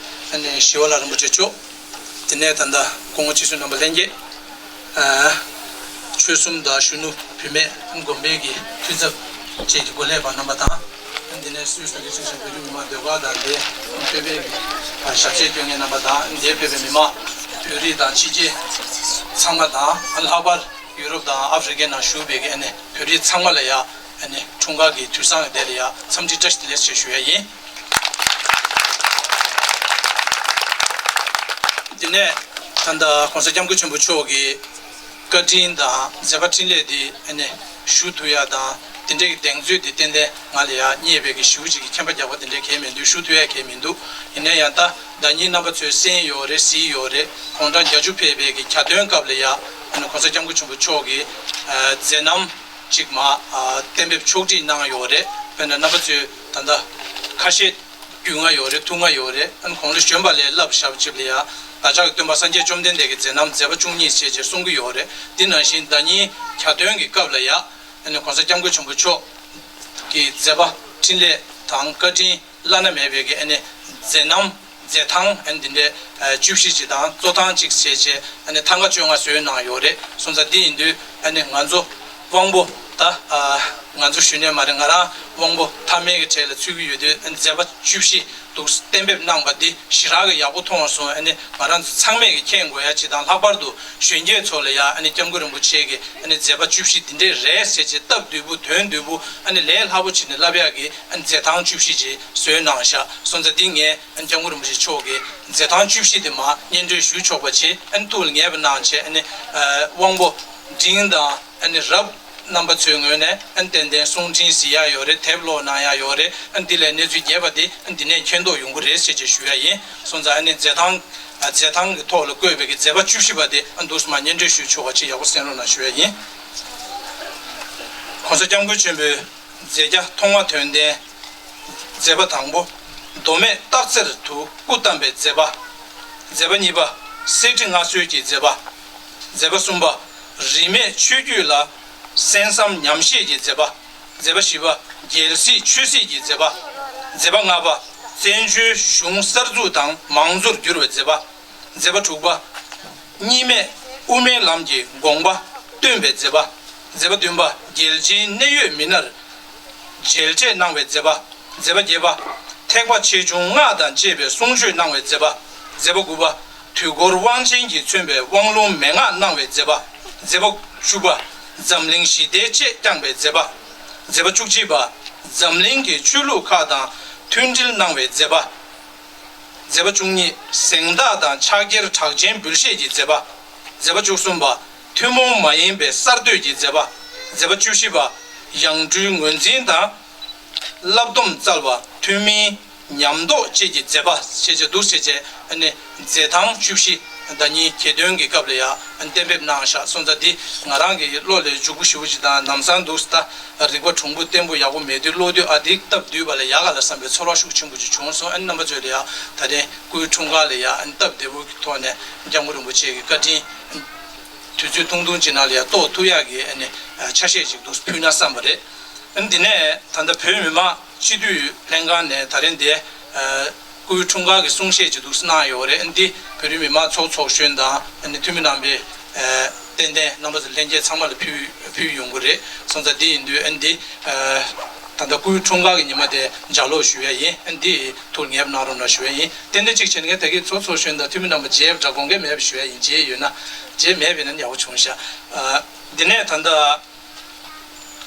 ཨ་ནི་ཞི་བ་ལྷ་རིན་པོ་ཆེ་མཆོག་དེ་ནས་ད་ལྟ་སྐུ་ངོ་སྤྱི་ཟུར་རྣམ་པ་ལྷན་རྒྱས། ཨ། ཆོལ་གསུམ་དང་གཞོན་ནུ་བུད་མེད་དགོན་པའི་གི་འཐུས་ཚབ་བཅས་ཀྱི་འགོ་ལས་པ་རྣམ་པ་དང་། འདི་ནས་སུད་སི་དང་ཤང་བོད་རིགས་མི་མང་ཟློས་གར་དང་འདས་ཕེབས་པའི་གི་ཞབས་ཕྱི་སྐྱོང་མཁན་རྣམ་པ་དང་འདས་ཕེབས་པའི་མི་མང་བོད་རིགས་དང་ཕྱི་རྒྱལ་ཚང་མ་དང་། ལྷག་པར་ཡུ་རོབ་དང་ཨ་ཧྥེ་རི་ཁའི་ནང་བཞུགས་པའི་གི་ཨ་ནི་བོད་རིགས་ཚང་མ་ལ་ཡ་ཨ་ནི་འཁྲུངས་སྐར་གྱི་དུས་བཟང་གི་དེ་ལ་ཡ་འཚམས་འདྲི་བཀྲ་ཤིས་བདེ་ལེགས་ཞེས་ཞུ་ཡ་ཡིན། དེ་ནས་ད་ལྟ་༸གོང་ས་༸སྐྱབས་མགོན་ཆེན་པོ་མཆོག་གི་བཀའ་དྲིན་དང་མཛད་པ་འཕྲིན་ལས་འདི་ཨ་ནི་ཞུ་ཐུབ་ཡ་དང་དེ་འདྲའི་གི་གདེང་ཚོད་འདི་ཏན་ཏན་ང་ལ་ཡ་རྙེད་པའི་གི་ཞེ་པོ་ཅིག་གི་མཁྱེན་པ་རྒྱག་པ་དེ་འདྲའི་གང་ཡང་མི་འདུག་ཞུ་ཐུབ་ཡ་གང་ཡང་མི་འདུག་ཡིན་ན་ཡང་ད་ཟླ་ཉིན་རྣམ་པ་ཚོས་གསན་ཡོད་རེད། གཟིགས་ཡོད་རེད། དགུང་གྲངས་བརྒྱད་ཅུ་ཕེབས་པའི་གི་གྱ་སྟོན་སྐབས་ལ་ཡ་ཨ་ནི་༸གོང་ས་༸སྐྱབས་མགོན་ཆེན་པོ་མཆོག་གི་ཨ་མཛད་རྣམ་ཅིག་མ་ཨ་གཏན་འབེབས་ཕྱོགས་སྒྲིག་གནང་ཡོད་རེད། དཔེར་ན་རྣམ་པ་ཚོས་ད་ལྟ་ཁ་ཤས་རྒྱུས་མངའ་ཡོད་རེད། ཐུགས་མངའ་ཡོད་རེད། ཨ་ནི་གོང་ལ་བཞོན་པ་ལས་བསླབས་བཞག་ཅིག་ལ་ཡ་བདག་ཅག་གི་སྟོན་པ་སངས་རྒྱས་བཅོམ་ལྡན་འདས་ཀྱི་མཛད་རྣམ་མཛད་པ་བཅུ་གཉིས་ཞེས་བྱས་གསུང་གི་ཡོད་རེད། འདི་ནང་བཞིན་ཟླ་ཉིན་གྱ་སྟོན་གྱི་སྐབས་ལ་ཡ་ཨ་ནི་༸གོང་ས་༸སྐྱབས་མགོན་ཆེན་པོ་མཆོག་གི་མཛད་པ་འཕྲིན་ལས་དང་བཀའ་དྲིན་བླ་ན་མེད་པའི་གི་ཨ་ནི་མཛད་རྣམ་མཛད་ཐང་ཨ་ནི་འདི་འདྲའི་ཨ་བཅུ་བཞི་ཅིག་དང་གཙོ་ཐང་གཅིག་བྱས་བྱས་ཨ་ནི་ཐང་ག་བཅོ་ལྔ་བཟོས་གནང་ཡོད་རེད། སོང་ཙང་འདི་ཡིན་དུས་ཨ་ནི་ང་ཚོ་དབང་པོ་ད་ཨ་ང་ཚོ་ཞུ་ནས་མ་རེད། ང་རང་དབང་པོ་ཐ་མལ་གྱི་གྲས་ལ་ཚུད་ཀྱི་ཡོད་དུས་ཨ་ནི་མཛད་པ་བཅུ་བཞི་འདུག་གཏན་འབེབས་གནང་པ་འདི་ཞེ་དྲག་གི་ཡག་པོ་མཐོང་སོང་། ཨ་ནི་ང་རང་ཚོ་ཚང་མས་ཀྱི་མཁྱེན་དགོས་ཡ་ཅིག་དང་། ལྷག་པར་དུ་གཞོན་སྐྱེས་ཚོ་ལ་ཡ་ཨ་ནི་༸སྐྱབས་མགོན་རིན་པོ་ཆེ་གི་ཨ་ནི་མཛད་པ་བཅུ་བཞི་འདི་འདྲས་རེད་ཟེར་བྱས་སྟབས་བདེ་པོ་དོན་བདེ་པོ་ཨ་ནི་ལས་སླ་པོ་བྱས་ནས་ལབ་ཡག་གི་ཨ་ནི་མཛད་ཐང་བཅུ་བཞི་ཅིག་བཟོས་གནང་ཤག་སོང་ཙང་འདི་ངས་༸སྐྱབས་མགོན་རིན་པོ་ཆེ་མཆོག་གི་མཛད་ཐང་བཅུ་བཞི་དེ་མར་སྙན་སྒྲོན་ཞུ་ཆོག་པ་བྱེད། ཨ་ནི་ཐུགས་ལ་ངེས་པ་གནང་བྱས། ཨ་ནི་ཨ་དབང་པོ་འབྲིང་དང་ཨ་ནི་རབ་རྣམ་པ་ཚོའི་ངོས་ནས་ཨ་ནི་ཏན་ཏན་གསུང་འཕྲིན་གཟིགས་ཡག་ཡོད་རེད། དེབ་ཀློག་གནང་ཡག་ཡོད་རེད། ཨ་ནི་འདི་ལས་གནས་ཚུལ་རྒྱས་པ་དེ་ཨ་ནི་འདི་ནས་མཁྱེན་རྟོགས་ཡོང་གི་རེད་ཟེར་བྱས་ཞུ་ཡག་ཡིན། སོང་ཙང་ཨ་ནི་མཛད་ཐང་ཨ་མཛད་ཐང་གི་ཐོག་ལ་བཀོད་པའི་གི་མཛད་པ་བཅུ་བཞི་པ་དེ་ཨ་ནི་འདུག་སེ་མར་སྙན་སྒྲོན་ཞུ་ཆོག་པ་ཅིག་ཡག་པོ་གསན་རོགས་གནང་ཞུ་ཡག་ཡིན། ༸གོང་ས་༸སྐྱབས་མགོན་ཆེན་པོའི་མཛད་རྒྱ་ཐོག་མ་དོན་ལྡན། མཛད་པ་དང་པོ། མདོ་སྨད་སྟག་རྩེར་དུ་སྐུ་བལྟམས་པའི་མཛད་པ། མཛད་པ་གཉིས་པ། གསེར་ཁྲི་མངའ་གསོལ་གྱི་མཛད་པ། མཛད་པ་གསུམ་པ། རིས་མེད་ཆོས་བརྒྱུད་ལ་གསན་བསམ་ཉམས་བཞེས་ཀྱི་མཛད་པ། མཛད་པ་བཞི་པ། རྒྱལ་སྲིད་ཆོས་སྲིད་ཀྱི་མཛད་པ། མཛད་པ་ལྔ་པ། བཙན་བྱོལ་གཞུང་གསར་འཛུགས་དང་མང་གཙོར་བསྒྱུར་བའི་མཛད་པ། མཛད་པ་དྲུག་པ། གཉིས་མེད་དབུ་མའི་ལམ་གྱི་དགོངས་པ་སྟོན་པའི་མཛད་པ། མཛད་པ་བདུན་པ། རྒྱལ་སྤྱིའི་གནད་ཡོད་མི་སྣར་མཇལ་འཕྲད་གནང་བའི་མཛད་པ། མཛད་པ་བརྒྱད་པ། ཐེག་པ་ཆེ་ཆུང་སྔགས་དང་བཅས་པའི་གསུང་ཆོས་གནང་བའི་མཛད་པ། མཛད་པ་དགུ་པ། དུས་འཁོར་དབང་ཆེན་གྱིས་མཚོན་པའི་དབང་ལུང་མན་ངག་གནང་བའི་མཛད་པ། མཛད་པ་བཅུ་པ། འཛམ་གླིང་ཞི་བདེའི་ཆེད་བསྐྱངས་པའི་མཛད་པ། མཛད་པ་བཅུ་གཅིག་པ། འཛམ་གླིང་གི་ཆོས་ལུགས་ཁག་དང་མཐུན་སྒྲིལ་གནང་བའི་མཛད་པ། མཛད་པ་བཅུ་གཉིས། གཟེངས་རྟགས་དང་ཕྱག་འཁྱེར་གྲགས་ཅན་འབུལ་བཞེས་ཀྱི་མཛད་པ། མཛད་པ་བཅུ་གསུམ་པ། ཐུན་མོང་མ་ཡིན་པའི་གསར་གཏོད་ཀྱི་མཛད་པ། མཛད་པ་བཅུ་བཞི་པ། ཡང་སྤྲུལ་ངོས་འཛིན་དང་། བསླབ་སྡོམ་སྩལ་བ་ཐུན་མིན་ཉམས་རྟོགས་བཅས་ཀྱི་མཛད་པ་ཞེས་བྱ་འདུག་ཞེས་བྱས་ཨ་ནི་མཛད་ཐང་བཅུ་བཞི་ཟླ་ཉིན་གྱེར་འདོན་གྱི་སྐབས་ལ་ཡང་གཏན་འབེབས་གནང་བཞག་སོང་ཙང་འདི་ང་རང་གི་བློ་ལ་འཇུག་པོ་ཞེ་པོ་ཅིག་དང་ལམ་སང་འདུག་ད་རིག་པ་གྲུང་པོ་བརྟན་པོ་ཡག་པོ་མེད་དུས་ཀློག་དུས་ཨ་འདི་སྟབས་བདེ་བ་ལ་ཡག་ག་ལ་བསམ་པའི་ཚོར་བ་ཤུགས་ཆེན་པོ་ཅིག་བྱུང་སོང་། ཨ་ནི་རྣམ་པ་ཚོས་ལ་ཡང་ད་ཐེངས་སྐུའི་འཁྲུངས་སྐར་ལ་ཡང་ཨ་ནི་སྟབས་བདེ་པོ་གི་ཐོག་ནས་སྐྱབས་མགོན་རིན་པོ་ཆེ་གི་བཀའ་དྲིན་དུས་ཚོད་ཐུང་ཐུང་ཅིག་ནང་ལ་ཡང་རྟོགས་ཐུབ་ཡག་གི་ཨ་ནི་ཆ་ཤས་ཅིག་འདུག་ཕུལ་ན་བསམ་པ་རེད། ཨ་ནི་འདི་ནས་ད་ལྟ་བོད་མི་མང་སྤྱི་འཐུས་ལྷན་ཁང་ནས་ད་རིང་འདི་སྐུའི་འཁྲུངས་སྐར་གྱི་གསུང་བཤད་ཅིག་འདུག་གནང་ཡོད་རེད། ཨ་ནི་འདི་བོད་རིགས་མི་མང་ཚོགས་ཚོགས་གཞོན་དང་ཨ་ནི་འཐུས་མི་རྣམ་པས་ཏན་ཏན་རྣམ་པ་ཚོ་ལྷན་རྒྱས་ཚང་མ་ལ་ཕུལ་ཕུལ་ཡོང་གི་རེད། སོང་ཙང་འདི་ཡིན་དུས་ཨ་ནི་འདི་ད་ལྟ་སྐུའི་འཁྲུངས་སྐར་གྱི་ཉི་མ་དེ་ལྗགས་ཀློག་ཞུ་ཡ་ཡིན། ཨ་ནི་འདི་ཐུགས་ལ་ངེས་པ་གནང་རོགས་གནང་ཞུ་ཡ་ཡིན། ཏན་ཏན་གཅིག་བྱས་ན་ངས་ད་གིན་ཚོགས་ཚོགས་གཞོན་དང་འཐུས་མི་རྣམ་པ་མཇལ་འདྲ་དགོངས་འགལ་མེད་པ་ཞུ་ཡ་ཡིན། མཇལ་ཡོད་ན་མཇལ་མེད་པ་ཡིན་ན་ཡག་པོ་བྱུང་ཤག་འདི་ནས་ད་ལྟ་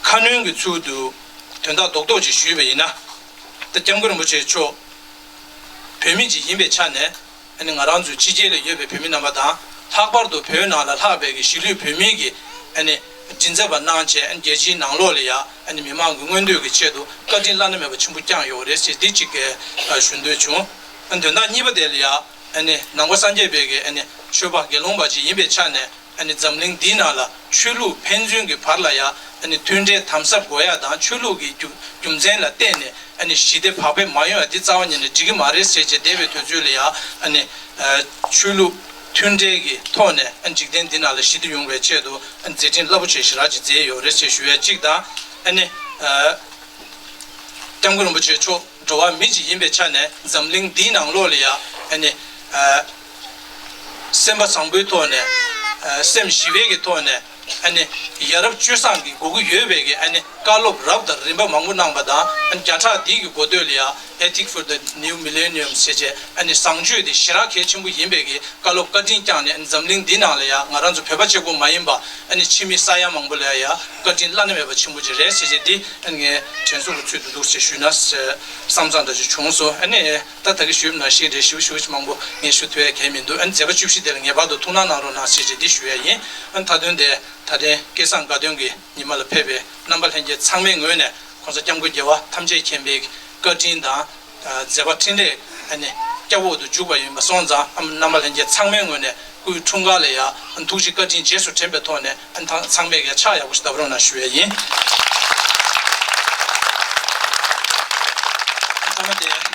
ཁ་སྣོན་གྱི་ཚུལ་དུ་དོན་དག་རྡོག་རྡོག་ཅིག་ཞུས་པ་ཡིན་ན། ད་སྐྱབས་མགོན་རིན་པོ་ཆེ་མཆོག་བོད་མི་ཅིག་ཡིན་པའི་ཆ་ནས་ཨ་ནི་ང་རང་ཚོའི་ཕྱི་རྒྱལ་ལ་ཡོད་པའི་བོད་མི་རྣམ་པ་དང་ལྷག་པར་དུ་བོད་ནང་ལ་ལྷག་པའི་གི་གཞིས་ལུས་བོད་མིའི་གི་ཨ་ནི་མགྲིན་ཚབ་པ་གནང་བྱས་ཨ་ནི་རྒྱལ་སྤྱིའི་ནང་ལོགས་ལ་ཡ་ཨ་ནི་མི་མང་གི་མངོན་འདོད་ཀྱི་ཆེད་དུ་བཀའ་དྲིན་བླ་ན་མེད་པ་ཆེན་པོ་བསྐྱངས་ཡོད་རེད་ཅེས་འདི་གཅིག་གི་ཞུ་འདོད་བྱུང་། ཨ་ནི་དོན་དག་གཉིས་པ་དེ་ལ་ཡ་ཨ་ནི་ནང་པ་སངས་རྒྱས་པའི་གི་ཨ་ནི་ཆོས་པ་དགེ་སློང་པ་ཅིག་ཡིན་པའི་ཆ་ནས། ཨ་ནི་འཛམ་གླིང་འདིའི་ནང་ལ་ཆོས་ལུགས་ཕན་ཚུན་གྱི་བར་ལ་ཡང་ཨ་ནི་མཐུན་འབྲེལ་དམ་ཟབ་དགོས་ཡ་དང་ཆོས་ལུགས་ཀྱི་རྒྱུ་རྒྱུ་མཚན་ལ་བརྟེན་ནས་ཨ་ནི་ཞི་བདེ་བག་ཕེབས་མ་ཡོང་ཡ་འདི་རྩ་བ་ཉིད་ནས་འགྲིག་གི་མ་རེད་ཟེར་བྱས་བསྡད་པའི་དུས་ཚོད་ལ་ཡང་ཨ་ནི་ཆོས་ལུགས་མཐུན་འབྲེལ་གྱི་ཐོག་ནས་ཨ་ནི་འཇིག་རྟེན་འདི་ནང་ལ་ཞི་བདེ་ཡོང་བའི་ཆེད་དུ་ཨ་ནི་མཛད་འཕྲིན་རླབས་པོ་ཆེ་ཞེ་དྲག་ཅིག་མཛད་ཡོད་རེད་ཅེས་ཞུ་ཡ་གཅིག་དང་ཨ་ནི་སྐྱབས་མགོན་རིན་པོ་ཆེ་མཆོག་འགྲོ་བ་མི་ཅིག་ཡིན་པའི་ཆ་ནས་འཛམ་གླིང་འདིའི་ནང་ལོགས་ལ་ཡ་ཨ་ནི་ཨ་སེམས་པ་བཟང་པོའི་ཐོག་ནས་ཨ་སེམས་ཞི་བའི་གི་ཐོག་ནས་ཨ་ནི་ཡ་རབས་སྤྱོད་བཟང་གི་དགོས་ཀྱི་ཡོད་པའི་གི་ཨ་ནི་བཀའ་སློབ་རབ་དང་རིམ་པ་མང་པོ་གནང་པ་དང་ཨ་ནི་བརྒྱ་ཕྲག་འདིའི་གི་འགོ་སྟོད་ལ་ཡ་Ethic for the New Millennium ཞེས་བྱས་ཨ་ནི་བཟང་སྤྱོད་དེ་ཞེ་དྲག་གལ་ཆེན་པོ་ཡིན་པའི་གི་བཀའ་སློབ་བཀའ་དྲིན་བསྐྱངས་ནས་འཛམ་གླིང་འདི་ནང་ལ་ཡང་ང་རང་ཚོ་བོད་པ་གཅིག་པོ་མ་ཡིན་པ་ཨ་ནི་ཕྱི་མི་ས་ཡ་མང་པོ་ལ་ཡང་བཀའ་དྲིན་བླ་ན་མེད་པ་ཆེན་པོ་ཅིག་རེད་ཟེར་བྱས་འདི་ཨ་ནི་ངས་དྲན་གསོ་གི་ཚུལ་དུ་འདུག་ཅེས་ཞུས་ན་བསམ་ཙམ་འདྲ་ཅིག་བྱུང་སོང་། ཨ་ནི་ད་ད་གི་ཞུས་ན་ཤེས་རེད། ཞུ་ཞུ་མང་པོ་ངས་ཞུ་ཐུབ་ཡ་གལ་མི་འདུག་ཨ་ནི་མཛད་པ་བཅུ་བཞི་དེ་ལ་ངེས་པར་དུ་ཐུགས་སྣང་གནང་རོགས་གནང་ཟེར་བྱས་འདི་ཞུ་ཡ་ཡིན། ཨ་ནི་མཐའ་དོན་དེ་ད་ཐེངས་སྐལ་བཟང་དགའ་སྟོན་གྱི་ཉི་མ་ལ་ཕེབས་པའི་རྣམ་པ་ལྷན་རྒྱས་ཚང་མའི་ངོས་ནས་༸གོང་ས་༸སྐྱབས་མགོན་རྒྱལ་བ་ཐམས་ཅད་མཁྱེན་པའི་བཀའ་དྲིན་དང་། མཛད་པ་འཕྲིན་ལས་ཨ་ནི་སྐྱབས་འོག་ཏུ་འཇུག་པ་ཡིན་པ་སོང་ཙང་ཨ་རྣམ་པ་ལྷན་རྒྱས་ཚང་མའི་ངོས་ནས་སྐུའི་འཁྲུངས་སྐར་ལ་ཡང་ཐུགས་རྗེ་བཀའ་དྲིན་རྗེས་སུ་དྲན་པའི་ཐོག་ནས་ཨ་ནི་ཚང་མས་ཀྱང་ཕྱག་ཡག་པོ་ཞིག་བརྡབ་རོགས་གནང་ཞུ་ཡས་ཡིན། ཐ་མ་དེ་༸གོང་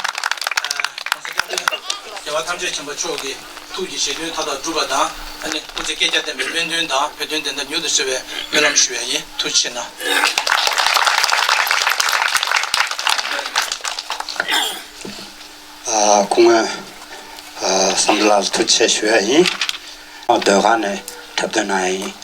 ས་༸སྐྱབས་མགོན་རྒྱལ་བ་ཐམས་ཅད་མཁྱེན་པ་མཆོག་གི་ཐུགས་ཀྱི་བཞེད་དོན་མཐའ་དག་འགྲུབ་པ་དང་ཨ་ནི་སྐུ་ཚེ་བསྐལ་བརྒྱར་བརྟན་པའི་སྨོན་འདུན་དང་བོད་དོན་བདེན་མཐའ་མྱུར་དུ་གསལ་བའི་སྨོན་ལམ་ཞུ་ཡས་ཡིན། ཐུགས་རྗེ་གནང་། ཨ། སྐུ་ངོ་ཨ་བསམ་གྲུབ་ལགས་ལ་ཐུགས་རྗེ་ཆེ་ཞུ་ཡ་ཡིན། ཨ། ཟློས་གར་ནས་འཁྲབ་སྟོན་གནང་ཡ་ཡིན།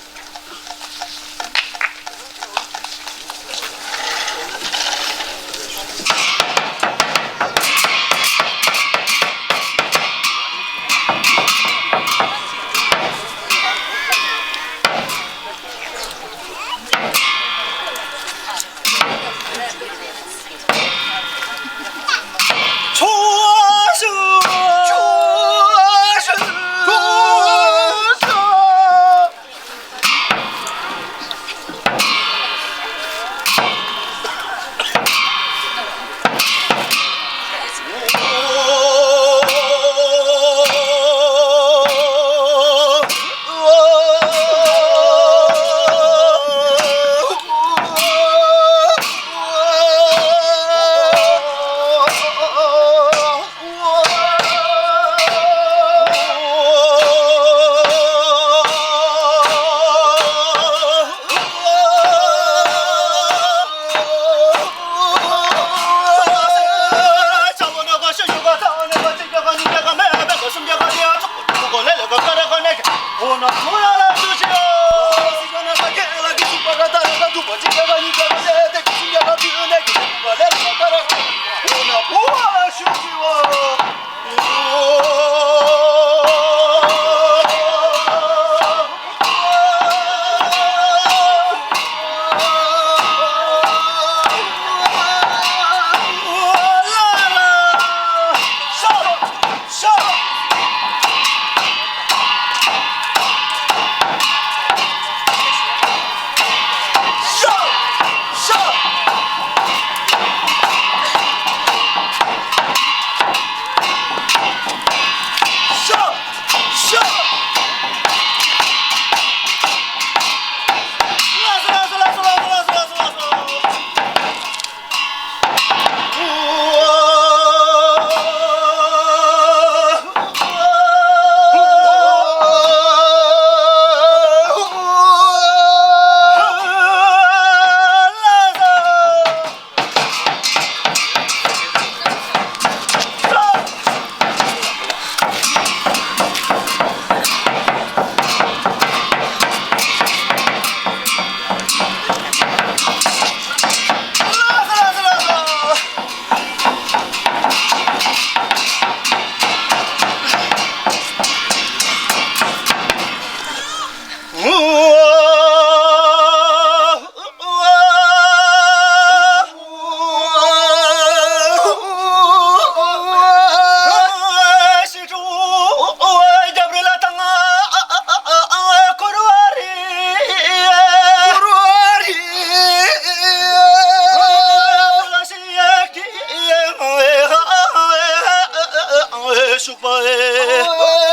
ཤུག་པ་ཨེ།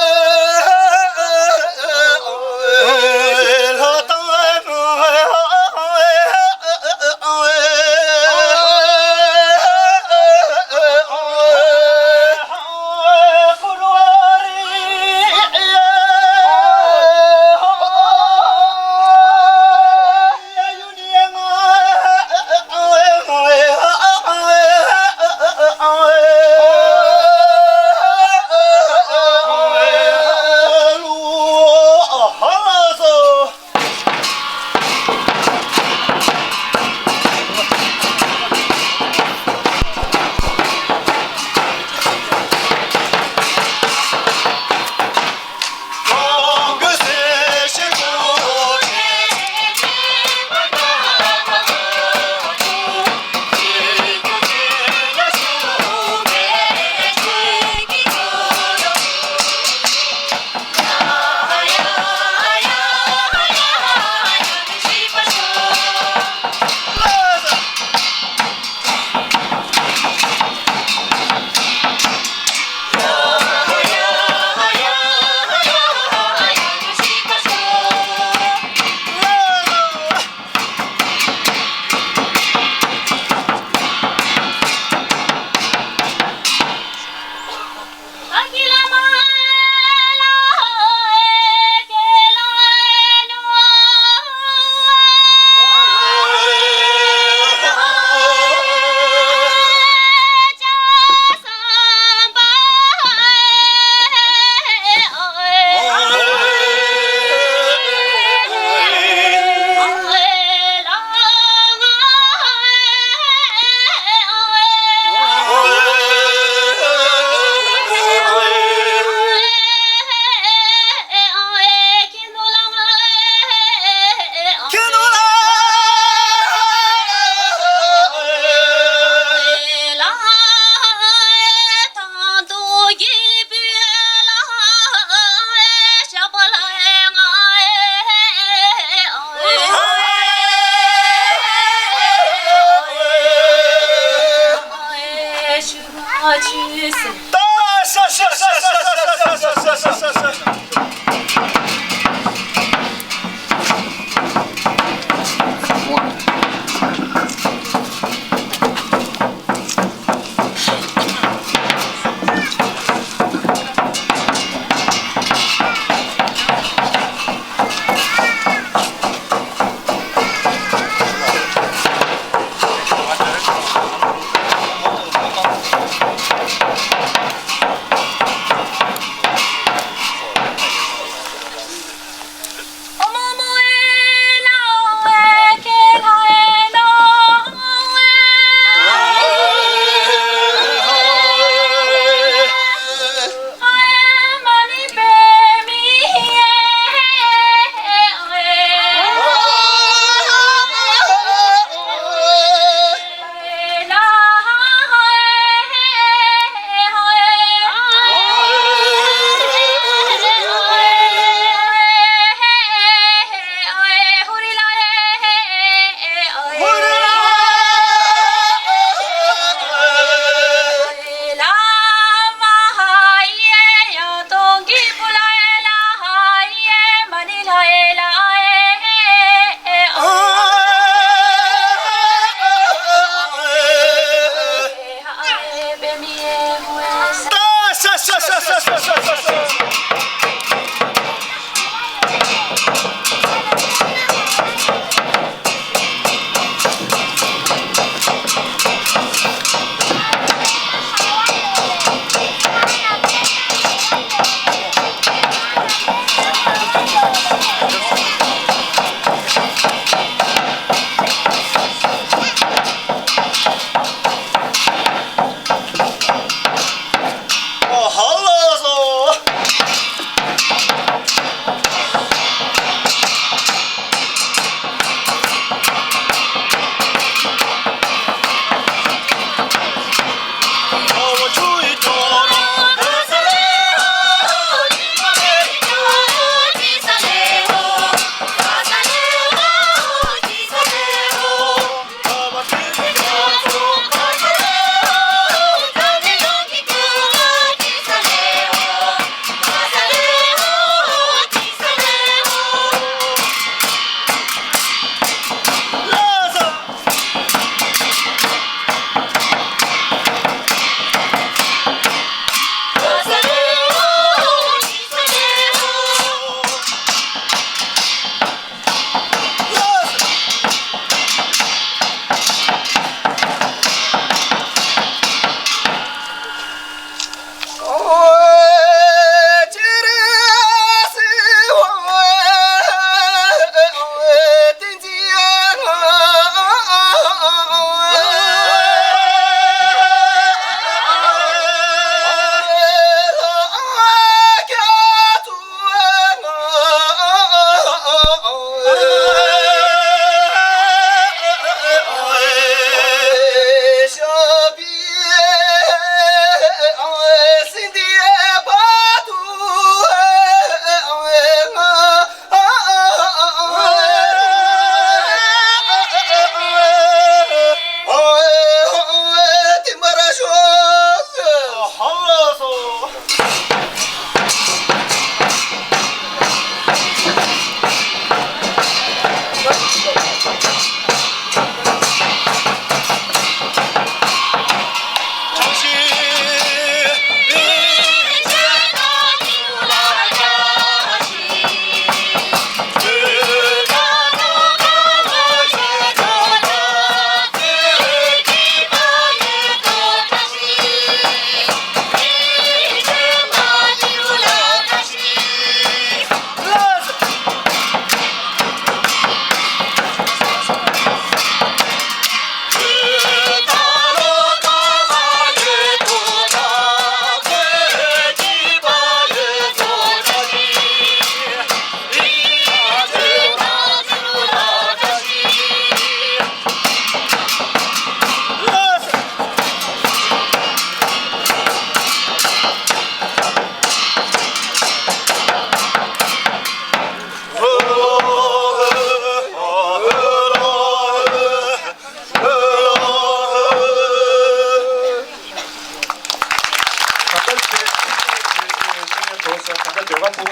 ད་ལྟ་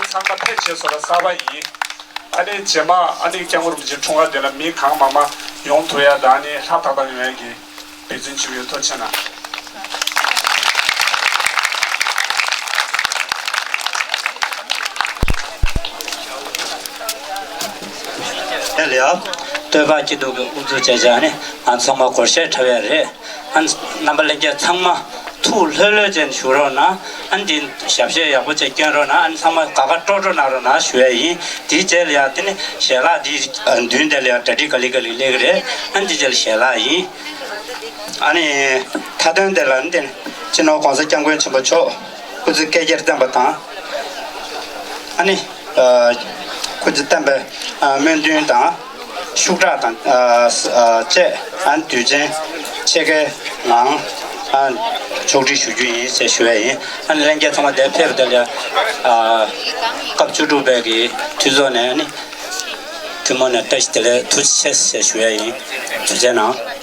ཚང་མ་ཕེབས་བྱས་སོང་ལ་གསར་པ་ཡིན། ཨ་ནི་རྗེས་མ་ཨ་ནི་སྐྱབས་མགོན་རིན་པོ་ཆེའི་འཁྲུངས་སྐར་དེ་ལ་མི་གང་མང་མང་ཡོང་ཐུབ་ཡ་དང་ཨ་ནི་ལྷ་ཐག་ཐག་ཡོང་ཡ་གི་འབད་བརྩོན་བྱེད་ཀྱི་ཡོད། ཐུགས་རྗེ་གནང་། དེ་ལ་ཡང་བསྟོད་པ་སྐྱིད་སྡུག་གི་དབུ་འཛུགས་བྱ་བྱ་ནི་ང་ཚང་མ་སྒོར་གཞས་འཁྲབ་ཡ་རེད། ཨ་ནི་རྣམ་པ་ལྷན་རྒྱས་ཚང་མ་ཐུགས་ལྷོད་ལྷོད་བྱས་ནས་བཞུགས་རོགས་གནང་། ཨ་ནི་འདི་ཞབས་གཞས་ཡག་པོ་བྱས་སྐྱོན་རོགས་གནང་། ཨ་ནི་ཚང་མ་དགའ་དགའ་སྤྲོ་སྤྲོ་གནང་རོགས་གནང་ཞུ་ཡ་ཡིན། དེའི་རྗེས་ལ་ཡང་དེ་ནི་ཞལ་ལག་འདི་མདུན་དེ་ལ་ཡང་གྲ་སྒྲིག་ག་ལེ་ག་ལེ་སླེབས་ཀྱི་རེད། ཨ་ནི་དེའི་རྗེས་ལ་ཞལ་ལག་ཡིན། ཨ་ནི་མཐའ་དོན་དེ་ལ་ནི་དེ་ནི་སྤྱི་ནོར་༸གོང་ས་༸སྐྱབས་མགོན་ཆེན་པོ་མཆོག་སྐུ་ཚེ་བསྐལ་བརྒྱར་བརྟན་པ་དང་། ཨ་ནི་སྐུ་ཚེ་བརྟན་པའི་སྨོན་འདུན་དང་ཤུགས་དྲག་དང་བཅས། ཨ་ནི་དུས་ཆེན་ཕྱེད་ཀའི་ངང་ཕྱོགས་སྒྲིག་ཞུ་རྒྱུ་ཡིན་ཞེས་ཞུ་བ་ཡིན། ཨ་ནི་ལྷན་རྒྱས་ཚང་མ་འདིར་ཕེབས་པ་དེ་ལ་སྐབས་བཅུ་དྲུག་པའི་གི་འཐུས་ཚོགས་ནས་ཨ་ནི་ཐུན་མོང་ནས་བཀྲ་ཤིས་བདེ་ལེགས་ཐུགས་རྗེ་ཆེ་ཞེས་ཞུ་བ་ཡིན། ཐུགས་རྗེ་གནང་།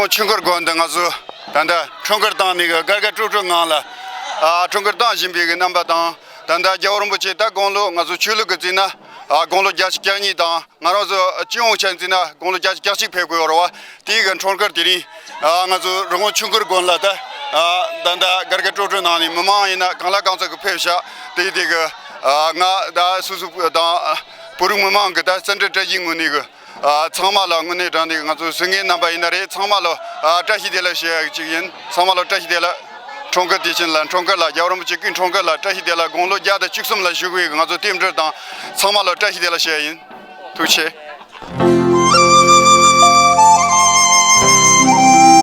ཆོས་འཁོར་དགོན་འདི་ང་ཚོ་ད་ལྟ་འཁྲུངས་སྐར་བཏང་ནས་གི་དགའ་དགའ་སྤྲོ་སྤྲོ་ངང་ལ་ཨ་འཁྲུངས་སྐར་བཏང་བཞིན་པའི་གི་རྣམ་པ་དང་། ད་ལྟ་རྒྱལ་བ་རིན་པོ་ཆེ་ད་དགུང་ལོ་ང་ཚོ་ཆོས་ལུགས་ཀྱི་བརྩིས་ན་ཨ་དགུང་ལོ་བརྒྱད་ཅུ་གྱ་གཉིས་དང་། ང་རང་ཚོ་སྤྱི་ཡོངས་ཆ་བརྩིས་ན་དགུང་ལོ་བརྒྱད་ཅུ་གྱ་གཅིག་ཕེབས་དགོས་ཡོད་རེད་བ། དེའི་གི་འཁྲུངས་སྐར་དེ་རིང་ཨ་ང་ཚོ་རི་བོང་ཆོས་འཁོར་དགོན་ལ་ད་ཨ་ད་ལྟ་དགའ་དགའ་སྤྲོ་སྤྲོ་ནང་ནས་མི་མང་ཡིན་ན་གང་ལ་གང་འཚམ་གི་ཕེབས་ཤག་དེ་དེ་གི་ཨ་ང་ད་སོ་སོ་དང་བོད་རིགས་མི་མང་གི་ད་བརྩི་འཇོག་བཀྲ་ཤིས་ངོས་ནས་གི་ཨ་ཚང་མ་ལ་དངོས་གནས་དྲང་གནས་ང་ཚོ་གཟུགས་བརྙན་རྣམ་པ་ཡིན་ན་རེད། ཚང་མ་ལ་ཨ་བཀྲ་ཤིས་བདེ་ལེགས་ཞུ་ཡ་གཅིག་ཡིན། ཚང་མ་ལ་བཀྲ་ཤིས་བདེ་ལེགས། འཁྲུངས་སྐར་དུས་ཆེན་ལ། འཁྲུངས་སྐར་ལ། རྒྱལ་བ་རིན་པོ་ཆེ་སྐུའི་འཁྲུངས་སྐར་ལ་བཀྲ་ཤིས་བདེ་ལེགས། དགུང་ལོ་བརྒྱ་དང་བཅུ་གསུམ་ལ་བཞུགས་པའི་ང་ཚོ་རྟེན་འབྲེལ་དང་། ཚང་མ་ལ་བཀྲ་ཤིས་བདེ་ལེགས་ཞུ་ཡ་ཡིན། ཐུགས་རྗེ་ཆེ།